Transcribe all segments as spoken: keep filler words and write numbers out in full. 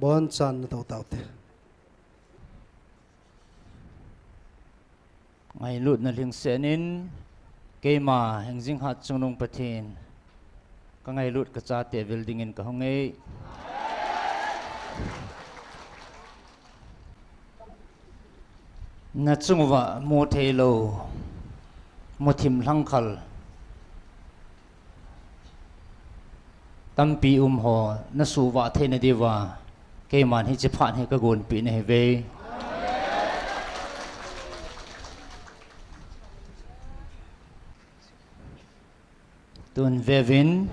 Bonchan na to taute. Ngailutna lhingsenin, keima Hengjinghat Chungnung Pathen, ka ngailut ka chate vil dingin ka hung ei. Na chung uva mu thei lou, mu thim lhangkhal tampi um ho, na suhvah theina diuva, keiman hiche phat hi ka gonpeh nahi uve. Tun veuvin,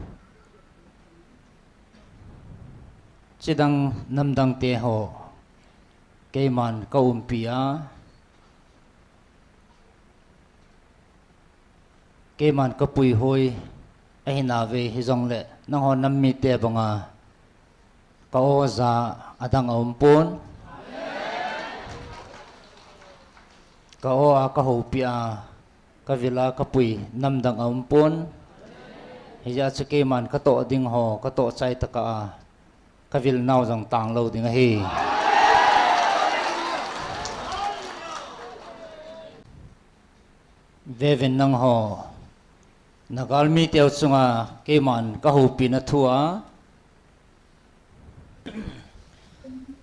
chidang namdang te ho, keiman ka umpi a, keiman ka puihoi ahi nauve, hijongle nangho nam mite banga ka aw ja adang aumpon. Ka aw a ka houpi a, ka vil a ka pui namdang aumpon. Hijeh chun keiman ka toh ding ho, ka toh chai tokah a, ka vil nau jong tang lou ding ahi. Veuvin nangho, na galmi teu chunga keiman ka houpina thu a.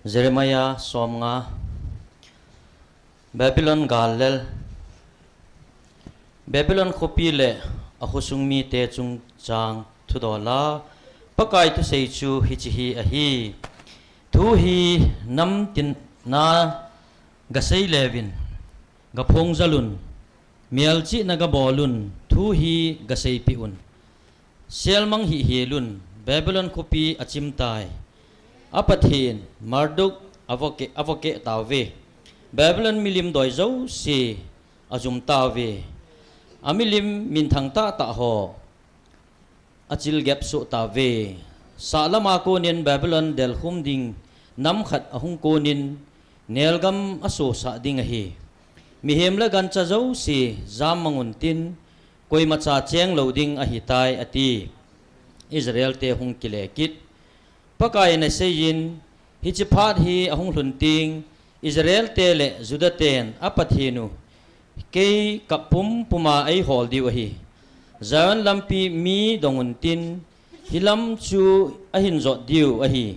Jeremiah som nga. Babylon gal lel. Babylon khopi le akhosung mite chungchang thudol a Pakai thusei chu hiche hi ahi. Thu hi namtin na ga sei leuvin, ga phong jal un, mial chihna ga bol un, thu hi ga seipeh un. Selmang hih hel un, Babylon khopi achim tai. A Pathen Marduk avo keh, avo keh tauve. Babylon milim doi jouse ajum tauve. A milim minthang tahtah ho achil gep soh tauve. Sahlam a konin Babylon delkhum ding nam khat ahung konin nelgam asosah ding ahi. Mihem le gancha jouse jammang un tin, koimacha cheng lou ding ahitai, ati. Israel te hung kile kit. Pakai in aseiyin, hiche phat hi ahung lhun teng, Israel te le Juda ten a Pathen u kei kap pumpum a eihol diu ahi. Zion lampi mi dong un tin, hilam chu ahin jot diu ahi.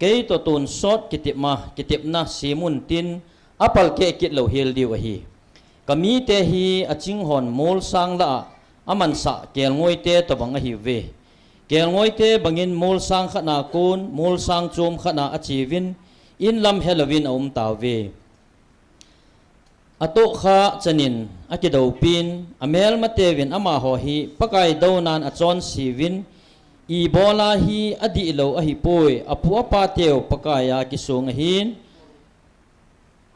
Kei toh tonsot kitepna, kitepna sem un tin, apalkeh kit lou hel diu ahi. Ka mite hi achinghon molsang lah a amansah kelngoite tobang ahiuve. Kelngoite bangin molsang khat na kon, molsang chom khat na acheuvin, in lam helouvin aum tauve. Atohkha chanin akidoupin, amelmateuvin amaho hi Pakai dounan achonseuvin, ibola hi adihlou ahipoi, apu apateu Pakai a kisong ahin,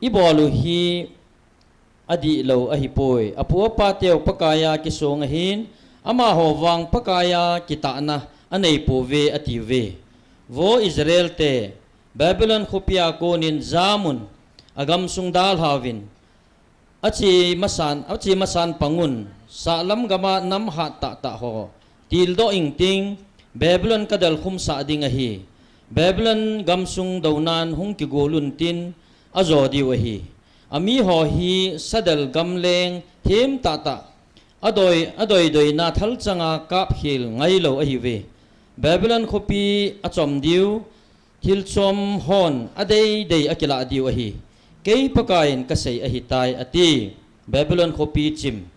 ibol u hi adihlou ahipoi, apu apateu Pakai a kisong ahin, amaho vang Pakai a kitahna aneipouve, atiuve. Vo Israel te, Babylon khopia konin jamun, agamsung dalhauvin, ache masan, ache masan pangun, sahlam gama nam hat tahtah ho tildoh ingting, Babylon kadelkhumsah ding ahi. Babylon gamsung dounan hung kigolun tin, ajo diu ahi. Amiho hi sadel gamleng them tahtah, adoi, adoidoina thalchanga kapkhel ngailou ahiuve. Babylon khopi achom diu, thilchom hon adeidei akilah diu ahi. Kei Pakaiyin kasei ahitai, ati. Babylon khopi chim.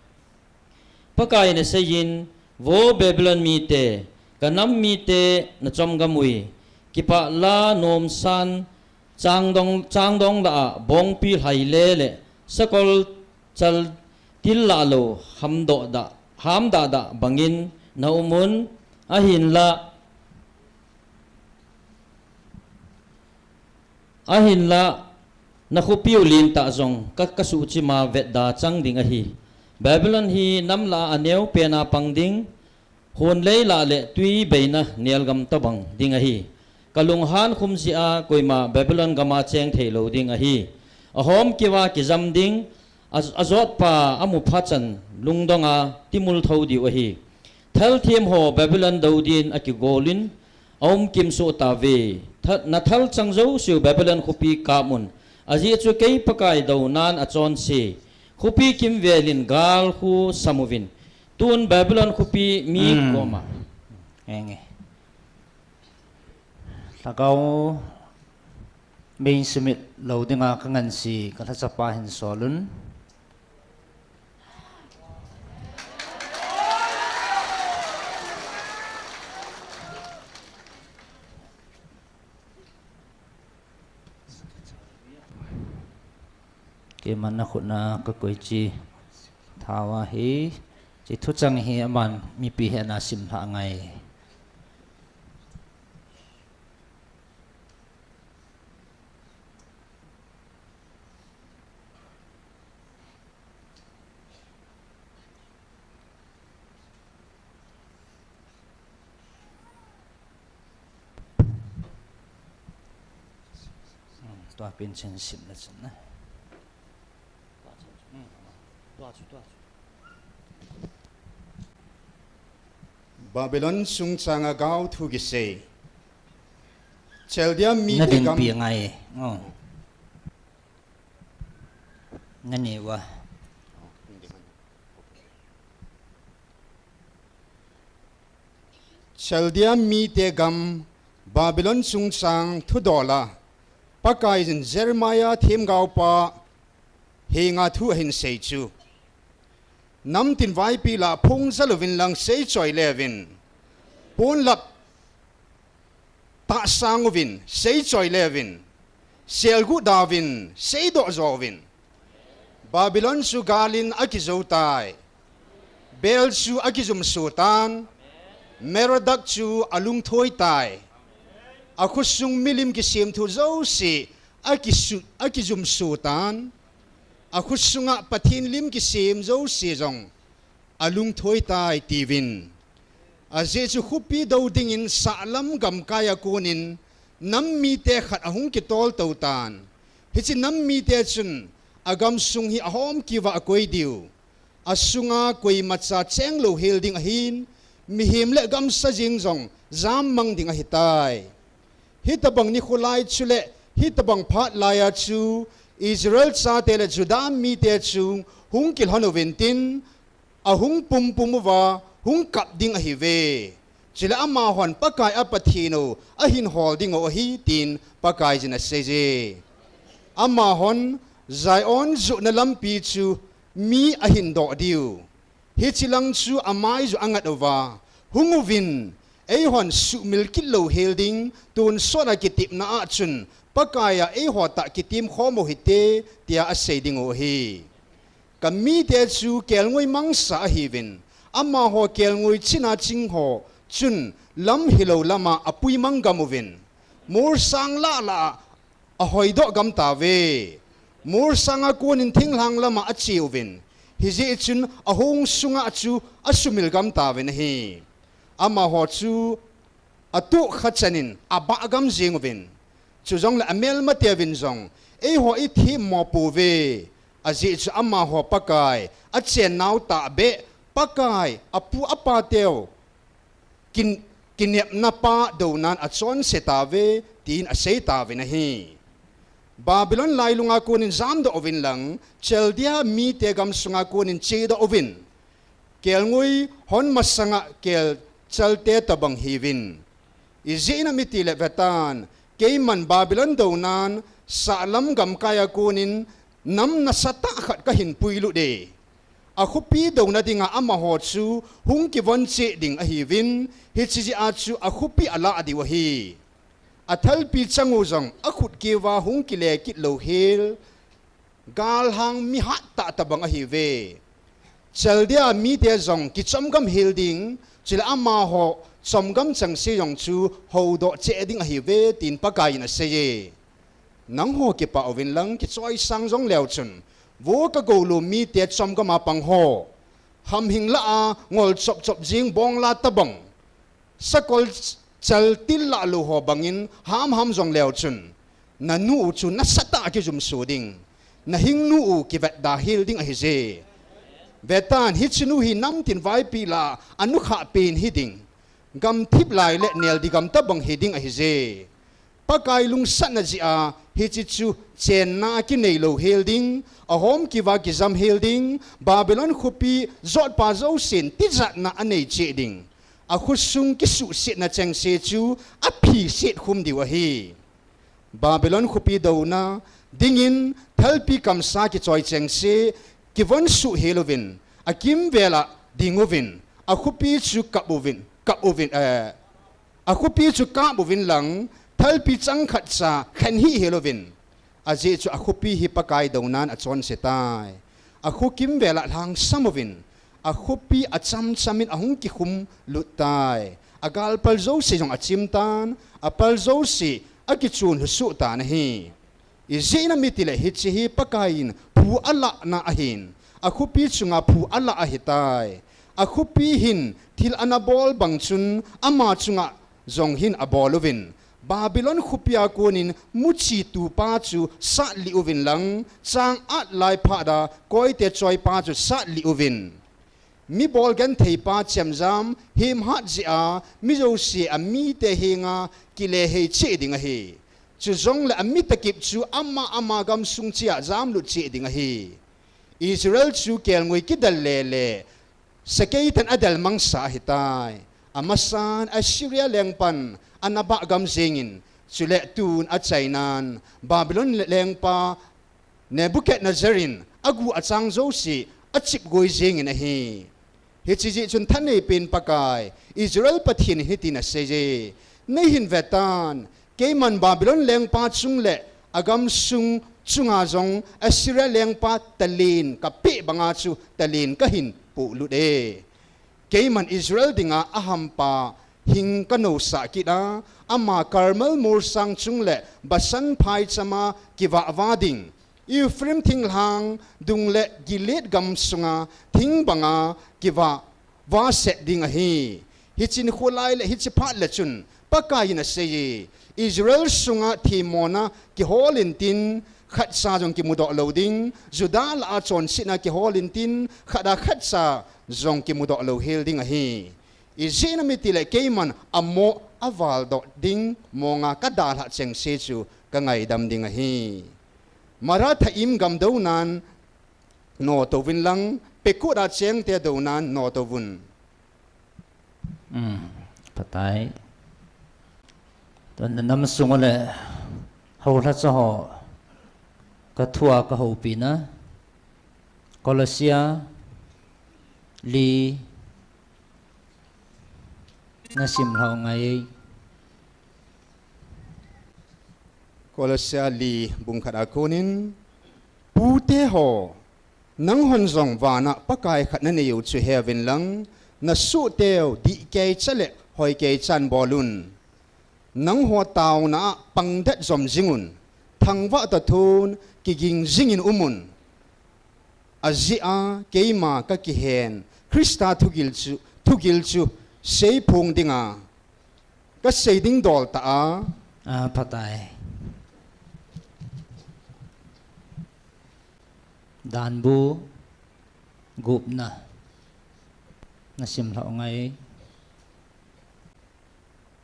Pakaiyin aseiyin, Vo Babylon mite, kanam mite nachom gam ui, kipah la nomsan, changdong, changdong lah a bongpi lhaile le sakol chal til lah lou hamdoh dah, hamdah dah bangin naumun, ahinla, ahinla, nakhopiu lentah jong ka, kasuhchima vetda chang ding ahi. Babylon hi nam lah a aneopen a pang ding, hunlei lah le twi beina nelgam tobang ding ahi. Kalunghan khum jeh a koima Babylon gama cheng theilou ding ahi. Ahomkeuva kijam ding, a, ajotpa amu phachan lungdonga timul thou diu ahi. Thalthem ho Babylon dou din akigolin aumkim soh tauve. Tha-, nathal chang jouseu Babylon khopi kap un. Ajeh chu kei Pakai dounan achonse. Khopi kimvelin gal khu sam uvin. Tun Babylon khopi mi Hmm. koma. Enge. Lhagao mei sumit lou dinga kanganse, kalhachapa hin solun. Keiman nakhut a kakoi chi thao ahi, chi thuchang hi aman mipi hena simlha ngai. Hmm, tua pen chen sim na chen na. Hmm. Tua chu, tua chu. Babylon chungchanga gao thu kisei. Chaldea mite gam. Na dinpi ngai. Oh. Nani wa. Chaldea mite gam Babylon chungchang thudola Pakaiyin Jeremiah themgaopa henga thu ahin sei chu. Namtin vaipi la phung jal uvin lang seichoi leuvin. Ponlap tahsang uvin, seichoi leuvin, selgu dauvin, seidoh jo uvin. Babylon chu galin akijou tai. Bel chu akijumso tan. Merodak chu alungthoi tai. Akhosung milim kisemthu jouse akisu-, akijumso tan. Akhosunga Pathen lim kisem jouse jong alungthoi tai tiuvin. Ajeh chu khopi dou dingin sahlam gamkai a konin nam mite khat ahung kitol tou tan. Hiche nam mite chun agamsung hi ahomkiuva akoi diu. Asunga koimacha cheng louhel ding ahin, mihem le gamsa jeng jong jammang ding ahitai. Hitobang nikho lai chule hitobang phat laiya chu Israel chate le Judah mite chu hung kilhon uvin tin, ahung pumpum uva hung kap ding ahiuve. Chule amahon Pakai a Pathen u ahin hol dingu ahi tin Pakaiyin aseiye. Amahon Zion johna lampi chu mi ahin doh diu. Hiche lang chu amai jong angat uva, hung uvin, eihon suhmil kit louhel ding, tonsot a kitepna a chun, Pakai a eiho tah kitem khom u hite, tia asei dingu ahi. Kamite chu kelngoi mangsa ahiuvin, amaho kelngoi china chingho chun lam hilou lama apui mang gam uvin, molsang lah lah a ahoidoh gam tauve. Molsang a konin thinglhang lama ache uvin, hijeh chun ahong sunga chu asumil gam tauvin ahi. Amaho chu atohkha chanin abah gam jeng uvin. Chujongle amelmateuvin jong, eiho ithemmo pouve. Ajeh chu amaho Pakai achennau tahbeh, Pakai apu apateu kin-, kinepna pa dounan achonse tauve, tin asei tauvin ahi. Babylon lailunga konin jamdoh uvin lang, Chaldea mite gamsunga konin chedoh uvin. Kelngoi hon masanga kelchalte tobang hiuvin. Ijeh inem itile vetan, keiman Babylon dounan sahlam gamkai a konin nam nasatah khat kahin puilut e. Akhopi douna dinga amaho chu hung kivon cheh ding ahiuvin, hiche jeh a chu akhopi alah diu ahi. Athalpi changu jong akhut keuva hung kile kit louhel, galhang mihat tah tobang ahiuve. Chaldea mite jong kichomgam hel ding, chule amaho chomgam chengse jong chu houdoh cheh ding ahiuve, tin Pakaiyin aseiye. Nangho kipah uvin lang kichoisang jongleu chun, vo kagoulu mite chomgam a pangho, hamhing lah a ngol chop chop jeng bongla tobang, sakol ch-, chal til lah lou ho bangin hamham jongleu chun, nanu u chu nasatah a kijumso ding, nahingnu u kivetda hel ding ahije. Vetan, hichenu hi namtin vaipi lah a anukhah pen hiding, gamthip lai le neldi gam tobang hiding ahije. Pakai lungsatna jeh a, hiche chu chenna kinei lou hel ding, ahom kiva kijam hel ding, Babylon khopi jotpa jousen tijatna anei cheh ding. Akhosung kisuhsetna chengse chu aphiset khum diu ahi. Babylon khopi douna dingin thalpi kamsa kichoi chengse kivon suh hel uvin, akimvel a ding uvin, akhopi chu kap uvin, kap uvin, eh, akhopi chu kap uvin lang, thalpi chang khat cha khen hih hel uvin. Ajeh chu akhopi hi Pakai dounan achonse tai. Akho kimvel a lhangsam uvin, akhopi achamcham in ahung kikhum lut tai. Agalpal jouse jong achim tan, apal jouse akichun lhusuh tan ahi. Ijeh inem itile hiche hi Pakai in phu alahna ahin, akhopi chunga phu alah ahitai. Akhopi hin thil ana bol bang chun ama chunga jong hin abol uvin, Babylon khopia konin muchi tupa chu satlih uvin lang, chang at lai phat a koite choipa chu satlih uvin. Mi bol gentheipa chemjam hemhat jeh a, mi jouse amite henga kile hei cheh ding ahi. Chujongle ami takip chu ama ama gamsung chea jamlut cheh ding ahi. Israel chu kelngoi kidel lele, sakei tan adel mangsa ahitai. Amasan Assyria lengpan ana bah gam jengin, chule tun achainan Babylon lengpa Nebuchadnezzar in agu achang jouse achipgoi jengin ahi. Hiche jeh chun thaneipen Pakai, Israel Pathen in hitin aseiye, neihin vetan, keiman Babylon lengpa chung le agamsung chunga jong Assyria lengpa talen kapeh banga chu talen kahin pohlut e. Keiman Israel dinga ahampa hing kanousah kit a, ama Carmel molsang chung le Bashan phaichama kivah va ding, Ephraim thinglhang dung le Gilead gamsunga thing banga kivah vaset ding ahi. Hiche nikho lai le hiche phat le chun Pakai in aseiye, Israel sunga themmona kihol intin, khatcha jong kimudoh lou ding, Judah lah a chonsetna kihol intin, khat a khatcha jong kimudoh lou hel ding ahi. Ijeh inem itile keiman amo avaldoh ding monga kadalhah chengse chu kangaidam ding ahi. Marathaim gam dounan notouvin lang, Pekod a chengte dounan notouvun. Um, phatai. Tun nam sung le houlhacha ho kathua kahoupina. Kolosia li nasim lhau ngai. Kolosia li bung khat a konin, pute ho, nanghon jong vana Pakai khat nanei u chu heuvin lang, nasohteu dihkeicha le hoikeichan bolun. Nangho taona a pangdet jom jingun, thangvah toh thon kiging jingin umun. Ajeh a keima kakihen Christa thugil chu, thugil chu seiphong dinga kasei ding dol tah a. Ah, phatai. Danbu gupna nasim lhau ngai.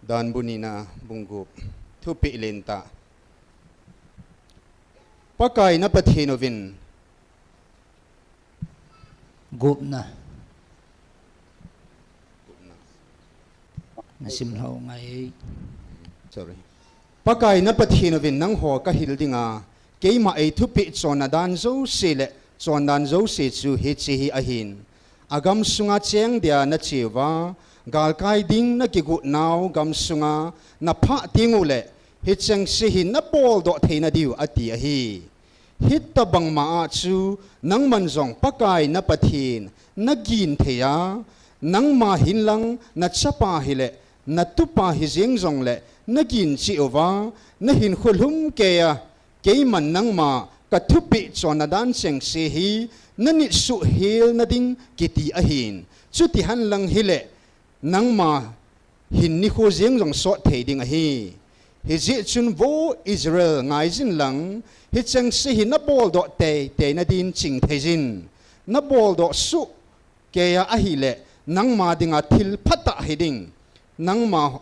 Danbu nina bung gup. Thupeh lentah. Pakai na Pathen uvin. Gupna. Nasim lhau ngai. Sorry. Pakai na Pathen uvin nangho kahil dinga, keima eithupeh chonna dan jouse le chondan jouse chu hiche hi ahin. Agamsunga cheng dia nacheuva, galkai ding nakigot nau gamsunga naphah tengule, hichengse hi naboldoh theina diu ati ahi. Hitobangma a chu nangman jong Pakai na Pathen nagin thei a, nangma hinlang nachapa hile, natupa hijeng jongle nagin cheh uva, nahinkho lhumkeiya, keiman nangma kathupeh chonna dan chengse hi nanit suhhelna ding kiti ahin. Chuti henlang hile, nangma hin nikho jeng jong sot thei ding ahi. Hijeh chun vo Israel ngaijin lang, hichengse hi naboldoh teitei nadin chingtheijin. Naboldoh suhkeiya ahile, nangma dinga thil phatah hiding, nangma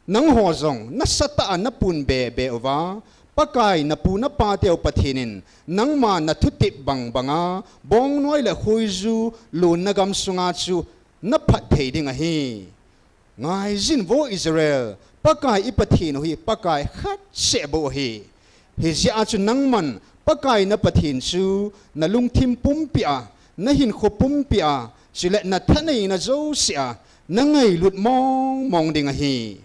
Nangho jong nasatah a napun bebe uva, Pakai napu napateu Pathen in nangma nathutep bang banga bongnoi le khoiju lonna gamsunga chu naphat thei ding ahi. Ngaijin vo Israel, Pakai i Pathen u hi Pakai khat seh bou ahi. Hijeh a chu nangman Pakai na Pathen chu nalungthim pumpi a, nahinkho pumpi a, chule nathaneina jouse a nangailut mong mong ding ahi.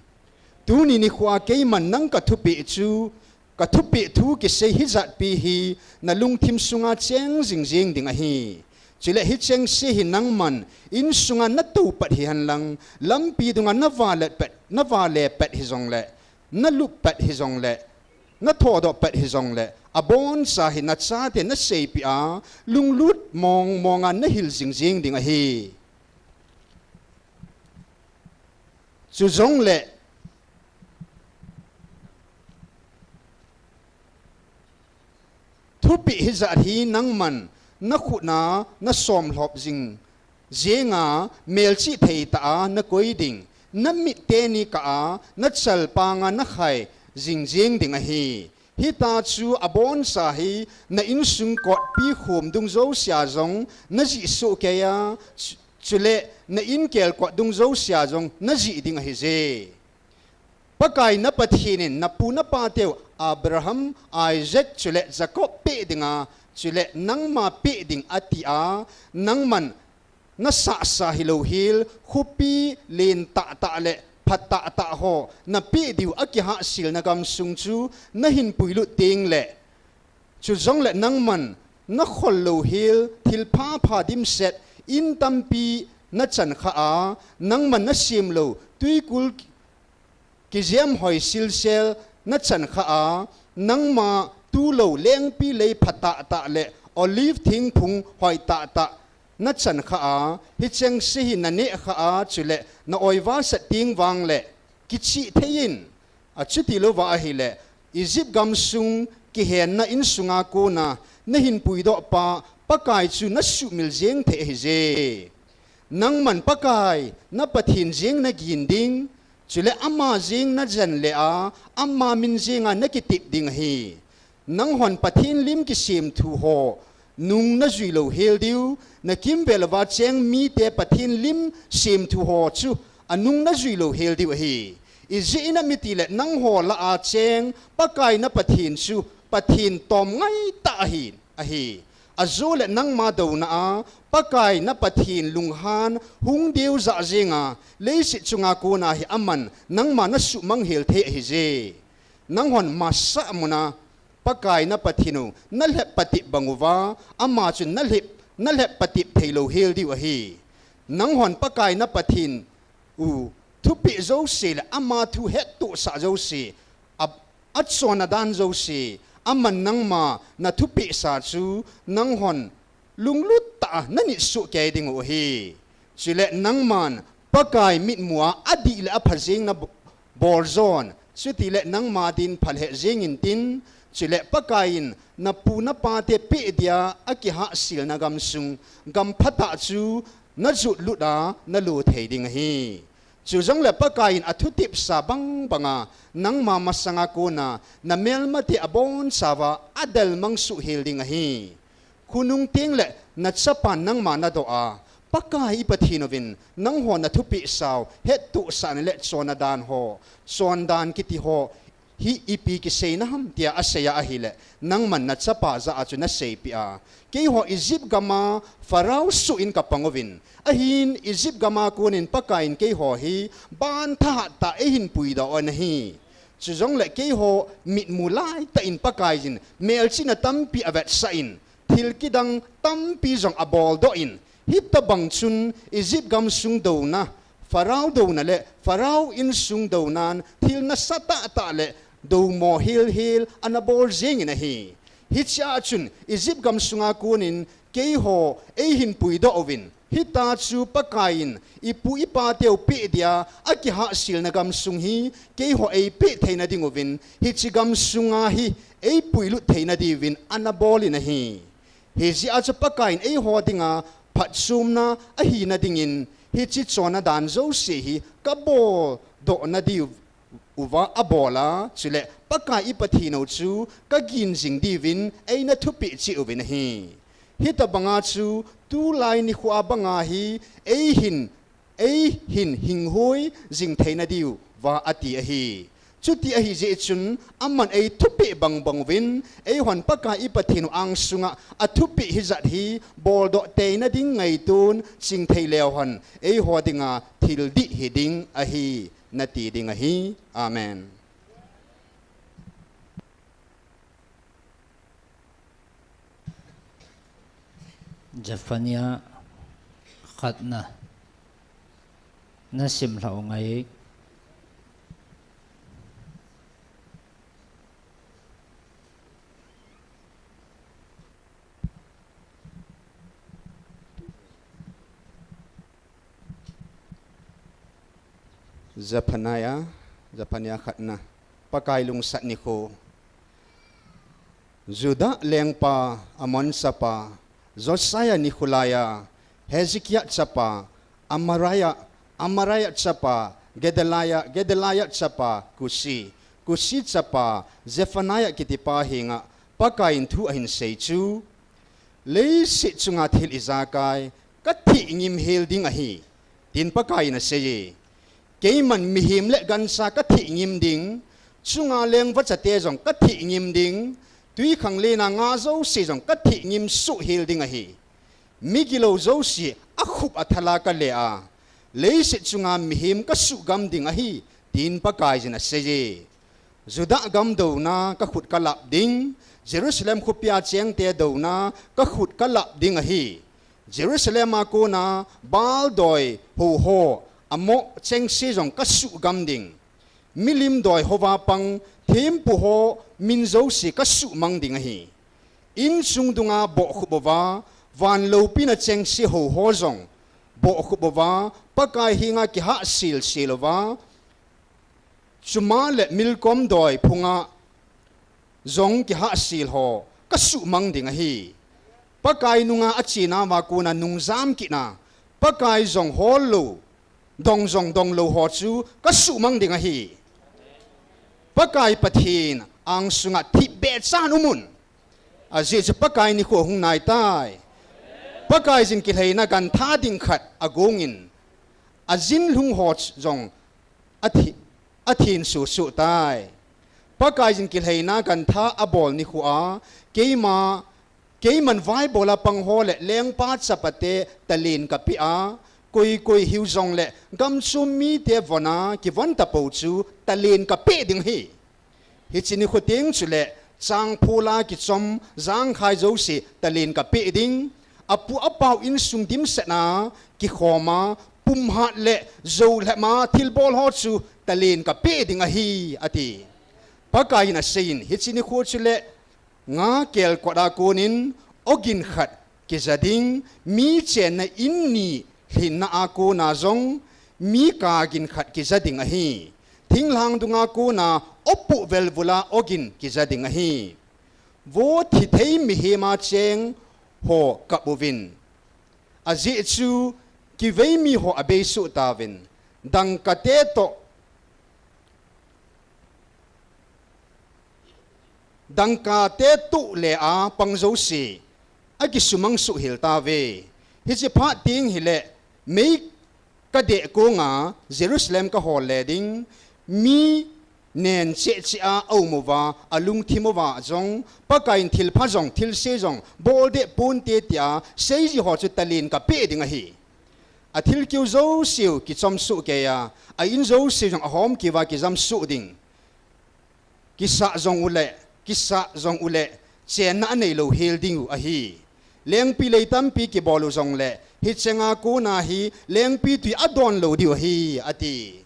Tuni nikhoa keiman nang kathupeh chu, kathupeh thu kisei hijatpi hi nalungthim sunga cheng jing jeng ding ahi. Chule hicheng se hi nangman insunga natoupat hihenlang, lampi dunga navale pat, navale pat hijongle, nalup pat hijongle, nathodoh pat hijongle, aboncha hi nachate naseipeh a, lunglut mong monga nahil jing jeng ding ahi. Chujongle, thupeh hijat hi nangman nakhutna nasomlhop jing jenga, melchih theitah a nakoi ding, namit teni kah a nachalpanga nakhai jing jeng ding ahi. Hita chu aboncha hi na insung kotpi khom dung jousea jong najih sohkei a, chu-, chule na inkel kot dung jousea jong najih ding ahije. Pakai na Pathen in napu napateu Abraham, Isaac chule Jacob peh dinga, chule nangma peh ding atia, nangman nasahsa hilouhel, khopi len tahtah le pha tahtah ho napeh diu akihahselna gamsung chu nahin puilut tengle, chujongle nangman nakhol louhel thilpha pha dimset in tampi nachankhah a, nangman nasemlou twikul kijem hoi silsel nachankhah a, nangma tulou lengpi lei pha tahtah le olive thingphung hoi tahtah nachankhah a, hicheng se hi nanehkhah a, chule na-oivasat teng vangle kichih thei in, achutilouva ahile, Egypt gamsung kihenna insunga kona nahin puidohpa Pakai chu nasuhmil jeng thei ahije. Nangman Pakai na Pathen jeng nagin ding, chule ama jeng najen le a, ama min jenga nakitep ding ahi. Nanghon Pathen lim kisemthu ho nung najui louhel diu, nakimvel uva cheng mite Pathen lim semthu ho chu anung najui louhel diu ahi. Ijeh inem itile nangho lah a cheng Pakai na Pathen chu Pathen tomngaitah ahi, ahi. Ajole nangma douna a Pakai na Pathen lunghan hung deujah jenga, leiset chunga kona hi aman nangma nasuhmang hel thei ahije. Nanghon masah muna Pakai na Pathen u nalhep patep bang uva, ama chu nalhep, nalhep patep thei louhel diu ahi. Nanghon Pakai na Pathen u thupeh jouse le ama thu hettohsah jouse, a, achonna dan jouse, aman nangma nathupehsa chu nanghon lunglut tah a nanit sohkei dingu ahi. Chule nangman Pakai mitmua adih le apha jeng nabo-, boljon, chutile nangma din phalheh jeng intin, chule Pakai in napu napate peh dia akihahselna gamsung, gam phatah chu najotlut a nalo thei ding ahi. Chujongle Pakai in athutepsa bang banga nangma masanga kona namelmate abonchauva adelmang sohhel ding ahi. Khonung tengle nachapan nangma nadoh a, Pakai i Pathen uvin nangho nathupehsau hettohsahna le chonna dan ho, chondan kiti ho hi ipi kiseina ham tia aseiya ahile, nangman nachapa jah a chu naseipeh a, keiho Egypt gama Pharaoh soh in kapang uvin, ahin Egypt gama konin Pakai in keiho hi ban thahat tah a eihin puidoh u ahi. Chujongle keiho mitmu laitah in Pakai in melchihna tampi avetsah in, thil kidang tampi jong aboldoh in, hitobang chun Egypt gamsung douna, Pharaoh douna le Pharaoh insung dounan thil nasatah tah le doumo helhel anabol jengin ahi. Hichea chun Egypt gamsunga konin keiho eihin puidoh uvin, hita chu Pakai in ipu ipateu peh dia akihahselna gamsung hi keiho eipeh theina dinguvin, hiche gamsunga hi eipuilut theina diuvin anabolin ahi. Hijeh a chu Pakai in eiho dinga phatchomna ahina dingin, hiche chonna dan jouse hi kaboldoh nadiu, uva abol a, chule Pakai i Pathen u chu kagin jing diuvin eina thupeh cheh uvin ahi. Hitabanga chu tulai nikho a banga hi eihin, eihin hinghoi jing theina diuva ati ahi. Chuti ahi jeh chun aman eithupeh bangbang uvin, eihon Pakai i Pathen u angsunga athupeh hijat hi boldoh teina ding ngaitun chingthei leuhen, eiho dinga thil dih hiding ahi, nati ding ahi. Amen. Zephaniah khatna. Nasim lhah u ngai. Zephaniah, Zephaniah khatna. Pakai lungsat nikho. Judah lengpa Amon chapa Josiah nikho laiya, Hezekiah chapa Amariah, Amariah chapa Gedaliah, Gedaliah chapa Cushi, Cushi chapa Zephaniah kitipa henga Pakai in thu ahin sei chu, Leiset chunga thil ijakai katheh ngim hel ding ahi, tin Pakai in aseiye. Keiman mihem le gancha katheh ngim ding, chunga leng vachate jong katheh ngim ding, twikhanglen a nga jouse jong katheh ngim suh hel ding ahi. Migilou jouse akhup athal a kale a, leiset chunga mihem kasuhgam ding ahi, tin Pakaiyin aseiye. Judah gam douna kakhut kalap ding, Jerusalem khopia chengte douna kakhut kalap ding ahi. Jerusalem a kona Baal doi houho amoh chengse jong kasuhgam ding. Milim doi houva pang thempu ho min jouse kasuhmang ding ahi. Insung dunga bohkhup uva, van loupina chengse houho jong bohkhup uva, Pakai henga kihahsel sel uva, Chuma le Milkom doi phunga jong kihahsel ho kasuhmang ding ahi. Pakai nunga achenauva kona nungjam kitna, Pakai jong hollou, dong jong donglou ho chu kasuhmang ding ahi. Pakai Pathen angsunga thipbeh chan umun. Ajeh chu Pakai nikho hung naitai. Pakaiyin kilheina gantha ding khat agongin, ajinlhung ho jong athi-, athin susuh tai. Pakaiyin kilheina gantha abol nikhoa, keima, keiman vaibola pangho le lengpa chapate talen kapeh a, koi koi hiu jongle gamchom mite vona kivon tapou chu talen kapeh ding ahi. Hiche nikho teng chule, changphola kichom jangkhai jouse talen kapeh ding, apu apau insung dimsetna kikhoma, pumhat le joulhema thilbol ho chu talen kapeh ding ahi, ati. Pakaiyin aseiyin, hiche nikho chule, nga kelkot a konin ogin khat kija ding, mi chenna in ni lhinna a kona jong mi kagin khat kija ding ahi. Thinglhang dunga kona opoh velvula ogin kija ding ahi. Vo thithei mihema cheng ho kap uvin. Ajeh chu kivei mi ho abeisoh tauvin. Dangkate toh Dangkate toh le a pang jouse akisumang suh hel tauve. Hiche phat teng hile, mei kadeh konga Jerusalem kahol le ding, mi nen cheh cheh a aum uva, alungthim uva jong, Pakaiyin thilpha jong, thilse jong, boldeh ponte tia, seiji ho chu talen kapeh ding ahi. Athil keu jouseu kichom suh keiya, a in jouseu jong ahom keuva kijam suh ding. Kisah jong ule, kisah jong ule, chenna aneilou hel dingu ahi. Lengpi lei tampi kibol u jongle, hichenga kona hi lengpi twi adon lou diu ahi, ati.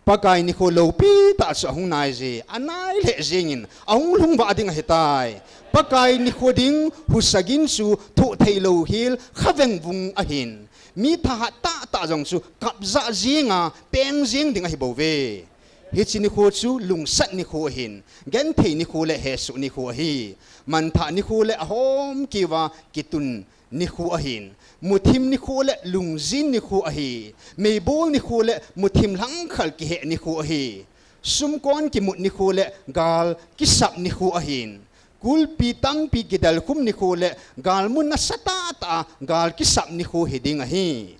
Pakai nikho loupi tah chu ahung naije, anai lheh jengin, ahung lhung vah ding ahitai. Pakai nikho ding husa gin chu thoh theilou hel khaveng vung ahin. Mi thahat tahtah jong chu kapjah jenga peng jeng ding ahibouve. Hiche nikho chu lungsat nikho ahin, genthei nikho le hesoh nikho ahi. Manthah nikho le ahom keuva kitun nikho ahin. Muthim nikho le lungjin nikho ahi. Meibol nikho le muthim lhangkhal kiheh nikho ahi. sumkon kimut nikho le gal kisap nikho ahin. Kulpi tampi kidelkhum nikho le galmun nasatah tah a gal kisap nikho hiding ahi.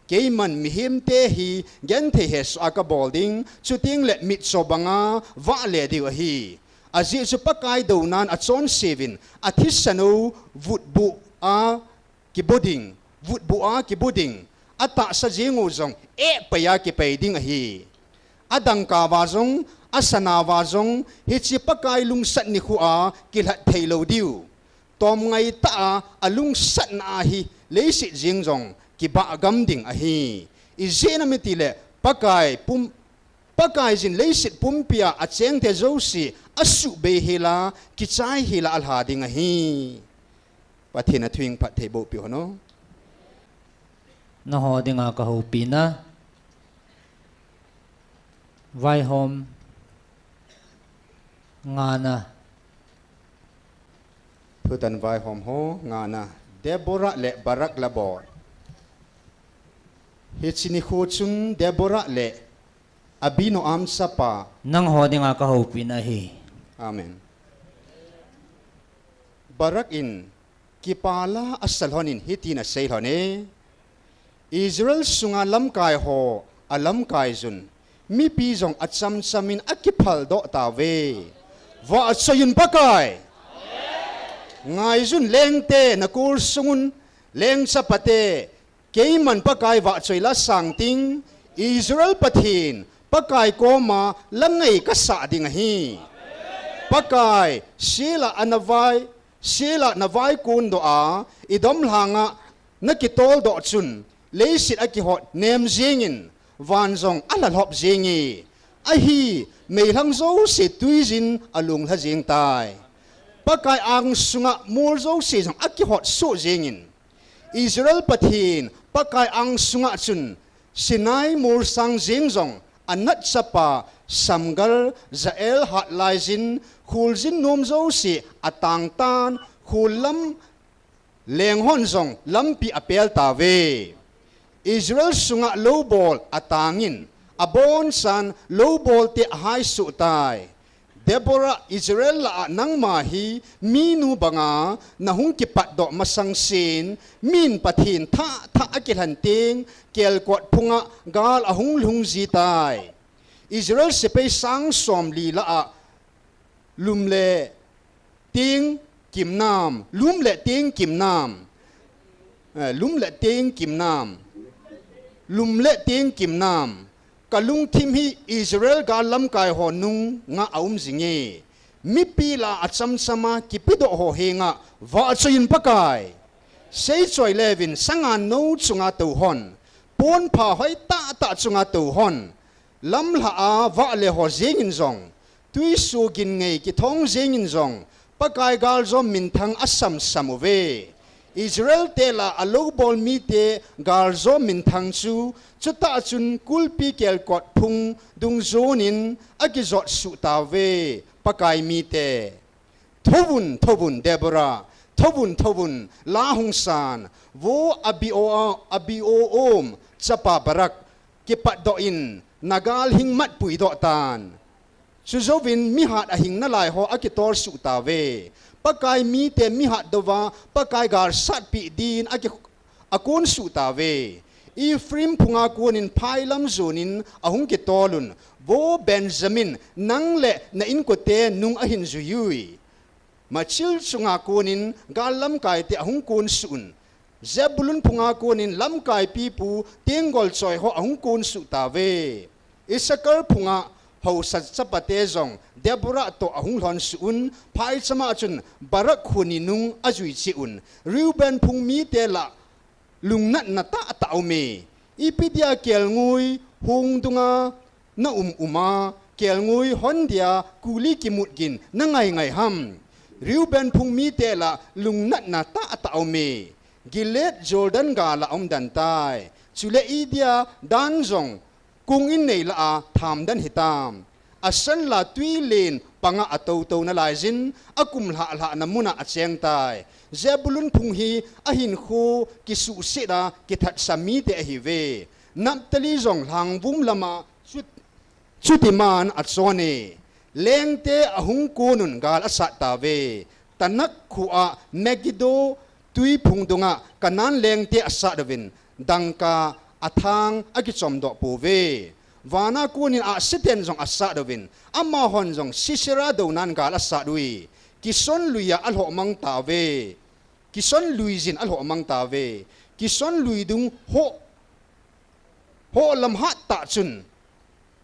Keiman mihemte hi genthei hesoh a kabol ding, chuteng le mitcho banga vahle diu ahi. Ajeh chu Pakai dounan achonseuvin, athisan u vutbuh a kibu ding, vutbuh a kibu ding, atahsa jeng u jong eh pai a kipai ding ahi. Adangka uva jong, asana uva jong, hiche Pakai lungsat nikho a kilhat thei lou diu. Tomngai tah a, alungsatna ahi, leiset jeng jong kibah gam ding ahi. Ijeh inem itile, Pakai pum, Pakaiyin leiset pumpia achengte jouse asuhbei hela, kichai hela alha ding ahi. Pathen in athu phatthei boh peh hen. Nangho dinga kahoupina. Vaihom ngana. Thutan vaihom ho ngana. Deborah le Barak la bol. Hiche nikho chun Deborah le Abinoam chapa. Nangho dinga kahoupina ahi. Amen. Barak in kipah a asa lhon in hitin asei lhon e. Israel sunga lamkai ho alamkai jun, mipi jong achamcham in akiphal doh tauve. Vahchoi un Pakai. Ngaijun lengte, nakol sungun leng chapate, keiman Pakai vahchoi la sang ting, Israel Pathen, Pakai koma la ngai kasah ding ahi. Pakai, sel a ana vai, sel a na vaikon doh a, i domlhang a na kitol doh chun, leiset akihot nem jengin, van jong alhalhop jenge. Ahi, meilhang jouse twiyin alunglha jeng tai. Pakai ang sunga mol jouse jong akihot soh jengin. Israel Pathen, Pakai ang sunga chun, Sinai mol sang jeng jong, Anat chapa Shamgar, Jael hat laiyin, kholjin nom jouse atang tan, khol lam leng hon jong lampi apel tauve. Israel sunga loubol atangin, abonchan loubolte ahai soh tai. Deborah, Israel lah a nangma hi minu banga nahung kipatdoh masang sen, min Pathen thah thah akilhen teng, kelkot phunga gal ahung lhung ji tai. Israel sepai sang somli lah a lum le teng kimnam, lum le teng kimnam. Eh, lum le teng kimnam. Lum le teng kimnam. Kalungthim hi Israel gal lamkai ho nunga aum jinge. Mipi lah a achamcham a kipedoh ho henga vahchoi un Pakai. Seichoi leuvin sangan nou chunga tou hon. Ponpha hoi tah tah chunga tou hon. Lamlha a vahle ho jengin jong, twiso gin ngei kithong jengin jong, Pakai galjom minthang asamsam uve. Israel te lah a loubol mite galjom minthang chu, chutah chun kulpi kelkot phung dungjonin akijot suh tauve, Pakai mite. Thouvun, thouvun, Deborah. Thouvun, thouvun, la hung san. Vo Abio, Abinoam chapa Barak, kipatdoh in, na gal hing matpui doh tan. Chujouvin mihat ahing nalai ho akitol suh tauve. Pakai mite mihat douva, Pakai gal satpi din aki, akon suh tauve. Ephraim phunga konin phailam jonin ahung kitol un. Vo Benjamin, nang le na inkote nung ahin jui ui. Machil chunga konin gal lamkaite ahung kon suh un. Zebulun phunga konin lamkai pipu tenggol choi ho ahung kon suh tauve. Issachar phunga haosa chapate jong Deborah toh ahung lhon suh un, phaichama chun Barak khoni nung ajui cheh un. Reuben phung mite lah lungnatna tahtah aume. Ipi dia kelngoi hung dunga na um uma, kelngoi hon dia kuli kimut gin na ngai ngai ham. Reuben phung mite lah lungnatna tahtah aume. Gilead Jordan gal a um den tai. Chule idia Dan jong kung innei lah a tham den hitam. Asan lah twilen panga atou tou nalaiyin, akum lhah lhah na muna acheng tai. Zebulun phung hi ahinkho kisuhset a kithatsa mite ahiuve. Naphtali jong lhangvum lama chut Chutiman achon e, lengte ahung konun gal asat tauve. Tanak khoa Megiddo twiphung dunga Canaan lengte asat uvin, dangka athang akichomdoh pouve. Vana konin ahsiten jong asat uvin, amahon jong Sisera dounan gal asat uve. Kishon luia alhohmang tauve. Kishon luijin alhohmang tauve. Kishon lui dung ho, holam hattah chun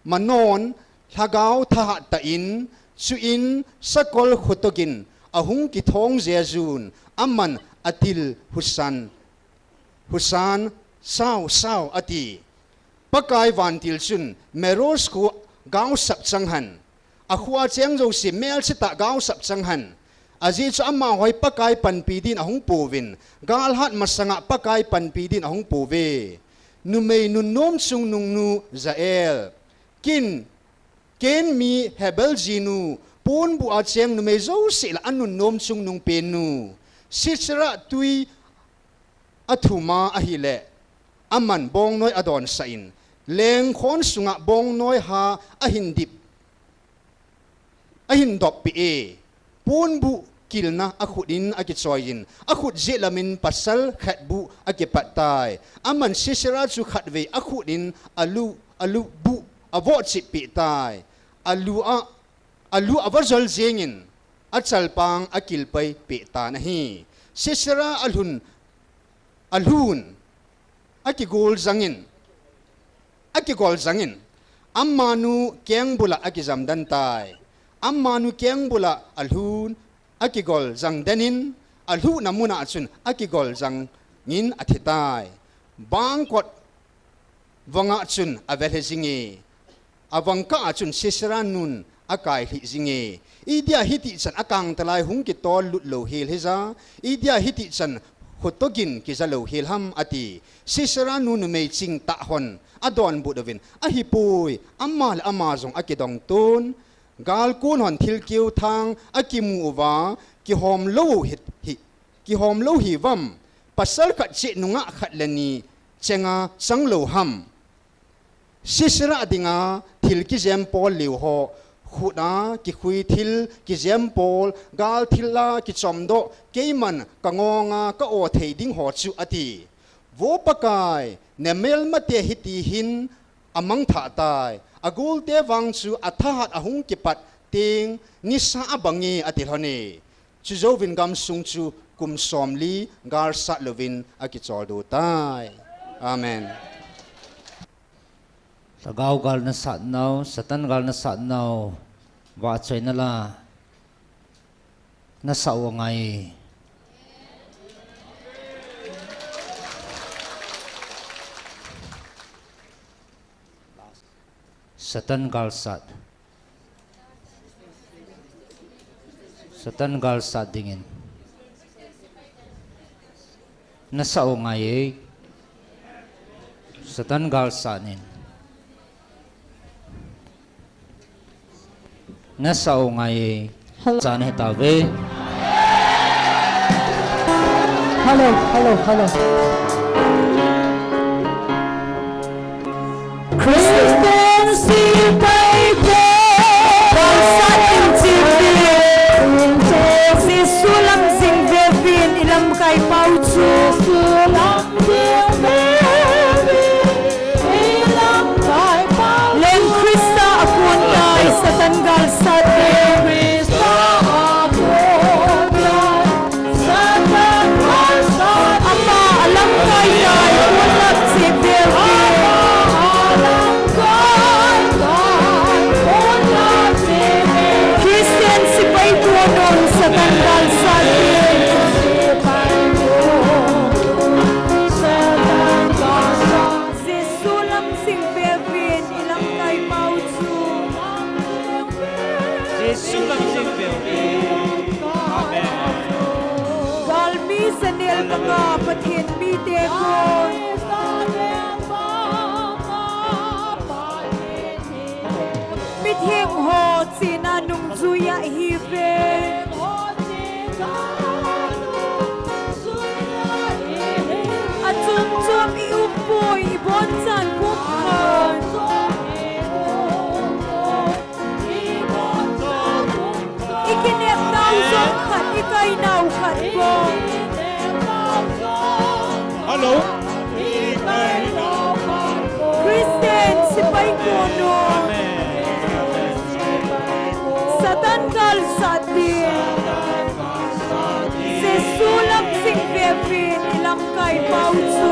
Manon lhagao thahat tah in, chuin sakol khotogin ahung kithong jejun, aman atil husan, husan, "Sao, sao," ati. Pakai vantil chun Meroz khu gaosap chang hen. Akhoa cheng jouse melsetah gaosap chang hen. Ajeh chu amaho hi Pakai panpi din ahung pouvin, galhat masanga Pakai panpi din ahung pouve. Numei nunnom chungnungnu Jael, Ken, Ken mi Hebel jinu, ponbuh a cheng numei jouse lah a nunnom chungnung pennu, Sisera twi athuma ahile, aman bongnoi adonsah in, lengkhon sunga bongnoi ha ahin dip, ahin doppeh e. Ponbuh kilna akhut in akichoiyin, akhut jeh lamin pasal khat buh akipat tai. Aman Sisera chu khatvei akhut in alu, alu buh avohchip peh tai. Alu a, alu avajol jengin, achalpang akilpai peh tan ahi. Sisera alhun, alhun, akigol jangin, akigol jangin, amanu kengbula akijamden tai. Amanu kengbula alhun, akigol jangden in, alhuhna muna chun akigol jangin athi tai. Bangkot vanga chun avelhe jinge. Avangkah a chun Sisera nun akailhih jinge. Idia hitichan akangtalai hung kitol lut louhel hija, idia hitichan khotogin kija louhel ham ati. Sisera nu numei chingtah hon adonbut uvin, ahipoi, ama le ama jong akidongton. Galkon hon thilkeu thang akimu uva, kihom lou hi, hi, kihom lou hiuvam, pasal khat cheh nungah khat le ni chenga chang lou ham. Sisera dinga thil kijempol liu ho, khut a kikhui thil kijempol, gal thil a kichomdoh, keiman kangonga ka-o thei ding ho chu ati. Vo Pakai, namelmate hiti hin amangthah tai. Agolte vang chu athahat ahung kipat teng nisa abange ati lhon e. Chujouvin gamsung chu kum somli galsat louvin akicholdo tai. Amen. Lhagao gal nasat nau, Satan gal nasat nau, vahchoina la nasah u angai. Satan galsat. Satan galsat dingin nasah u angai e. Satan galsat in nasah u angai e. Hello. Chan hetauve. Hello, hello, hello. Christian sepaite. Galsat in chipin. Jesu lam jing veuvin ilamkai pau chu. Jesu lam jing veuvin ilamkai pau chu. Leng Christa akon tai, Satan galsat in. Christa akon tai. Ama alamkai tai, ponlap cheh peh. Christian sepai tonon Satan galsat in. Jesu lam jing veuvin ilamkai pau chu. Jesu lam jing veuvin. Amen. Galmi janel panga Pathen mite kon. Mitheng ho chena nungjui ahiuve. Achom chom i-um poi, ibonchan pumkhat. Hello. Christian, sipai kono. Satan gal sati. Jesu lam sing vevin, ilamkai pau chu.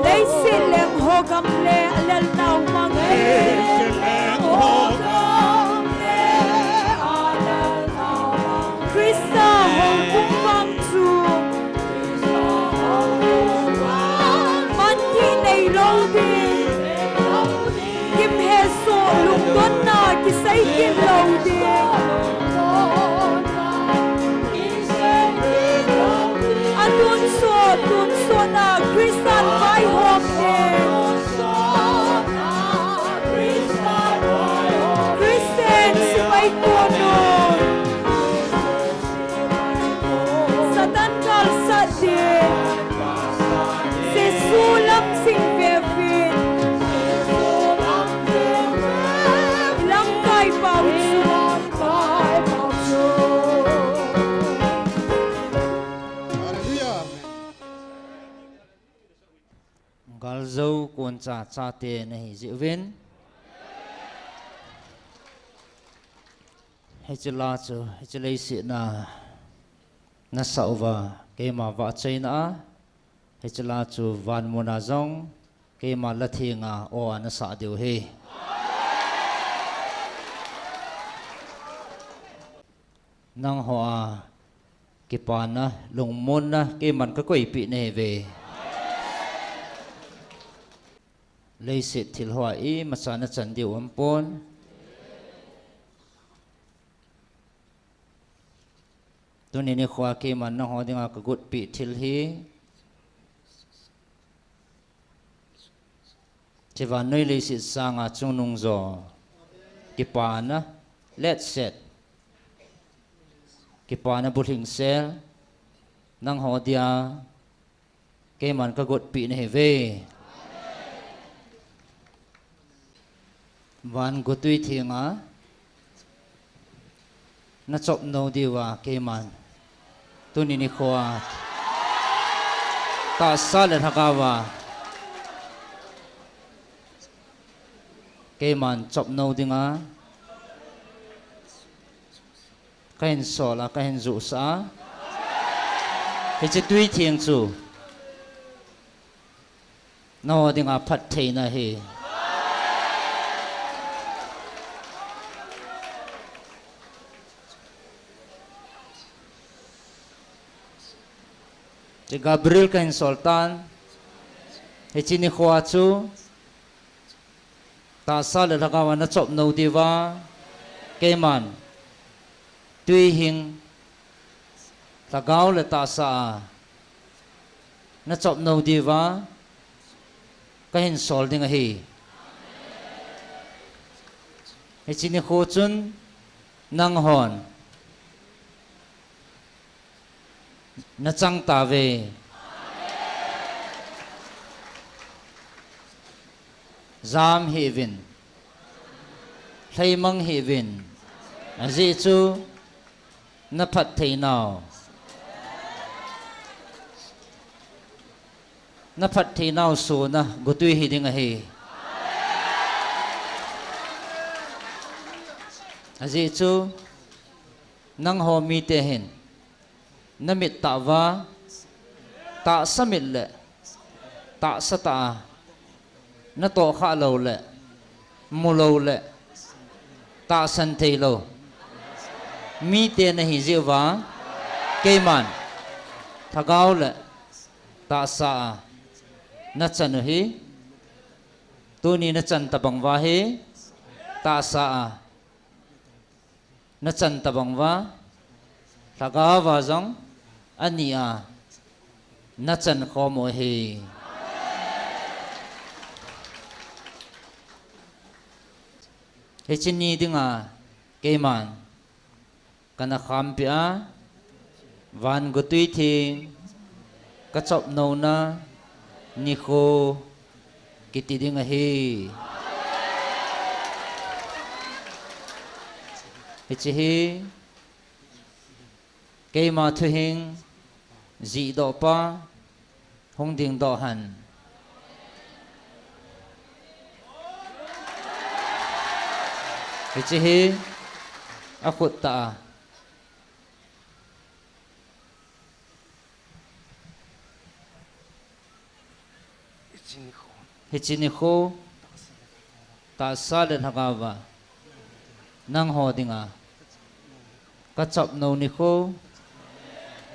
Leiset leng ho gam le alel nau mang e. Christa hou pung vang chu. Manti nei lou ding. Kim hesoh lungdonna kisei kit lou ding. Atun soh, tun sohna Christan vaihom ding. Christian sipai kono. Satan gal sat ding. Jesu lam sing vevin. Ilamkai pau chu. Hallelujah. Galjou koncha chate nahi jeh uvin. Hiche la chu, hiche leiset na nasah uva, keima vahchoina a, hiche la chu vanmun a jong, keima la thenga aw a nasah diu ahi. Nangho a kipana, lungmonna, keiman kakoipeh nahiuve. Leiset thil hoa imacha nachan diu aumpon. Tuni nikhoa keiman nangho dinga kagotpeh thil hi, hiche vannoi leiset sanga chungnung jo, kipana, letset, kipana bulhingsel, nangho dia keiman kagotpeh nahiuve. Van gotwi thenga nachop nou diuva keiman tuni nikhoa tahsa le lhagaova keiman chop nou dinga kahin sol a, kahin johsah a, hiche twi theng chu nangho dinga phattheina ahi. Hiche Gabriel kahin sol tan, hiche nikhoa chu tahsa le lhagaova nachop nou diuva keiman twi hing, lhagao le tahsa a nachop nou diuva kahin sol ding ahi. Hiche nikho chun nanghon nachang tauve. Jam hih uvin, lhaimang hih uvin, ajeh chu naphattheinau, naphattheinau sona gotwi hiding ahi. Ajeh chu nangho mite hin namit tah uva, tahsa mit le tahsa tah a natohkhah lou le, mulou le, tahsan theilou mite nahi jeh uva, keiman lhagao le tahsa a nachan u hi, tuni nachan tobang uva hi, tahsa a nachan tobang uva, lhagao uva jong ani a nachan khom u ahi. Hiche ni dinga keiman kana khampeh a, van gotwi theng kachop nouna nikho kiti ding ahi. Hiche hi keima thuhing jihdoh pa hung dingdoh hen. Hiche hi akhut tah a. Hiche nikho, tahsa le lhagao va, nangho dinga kachopnou nikho,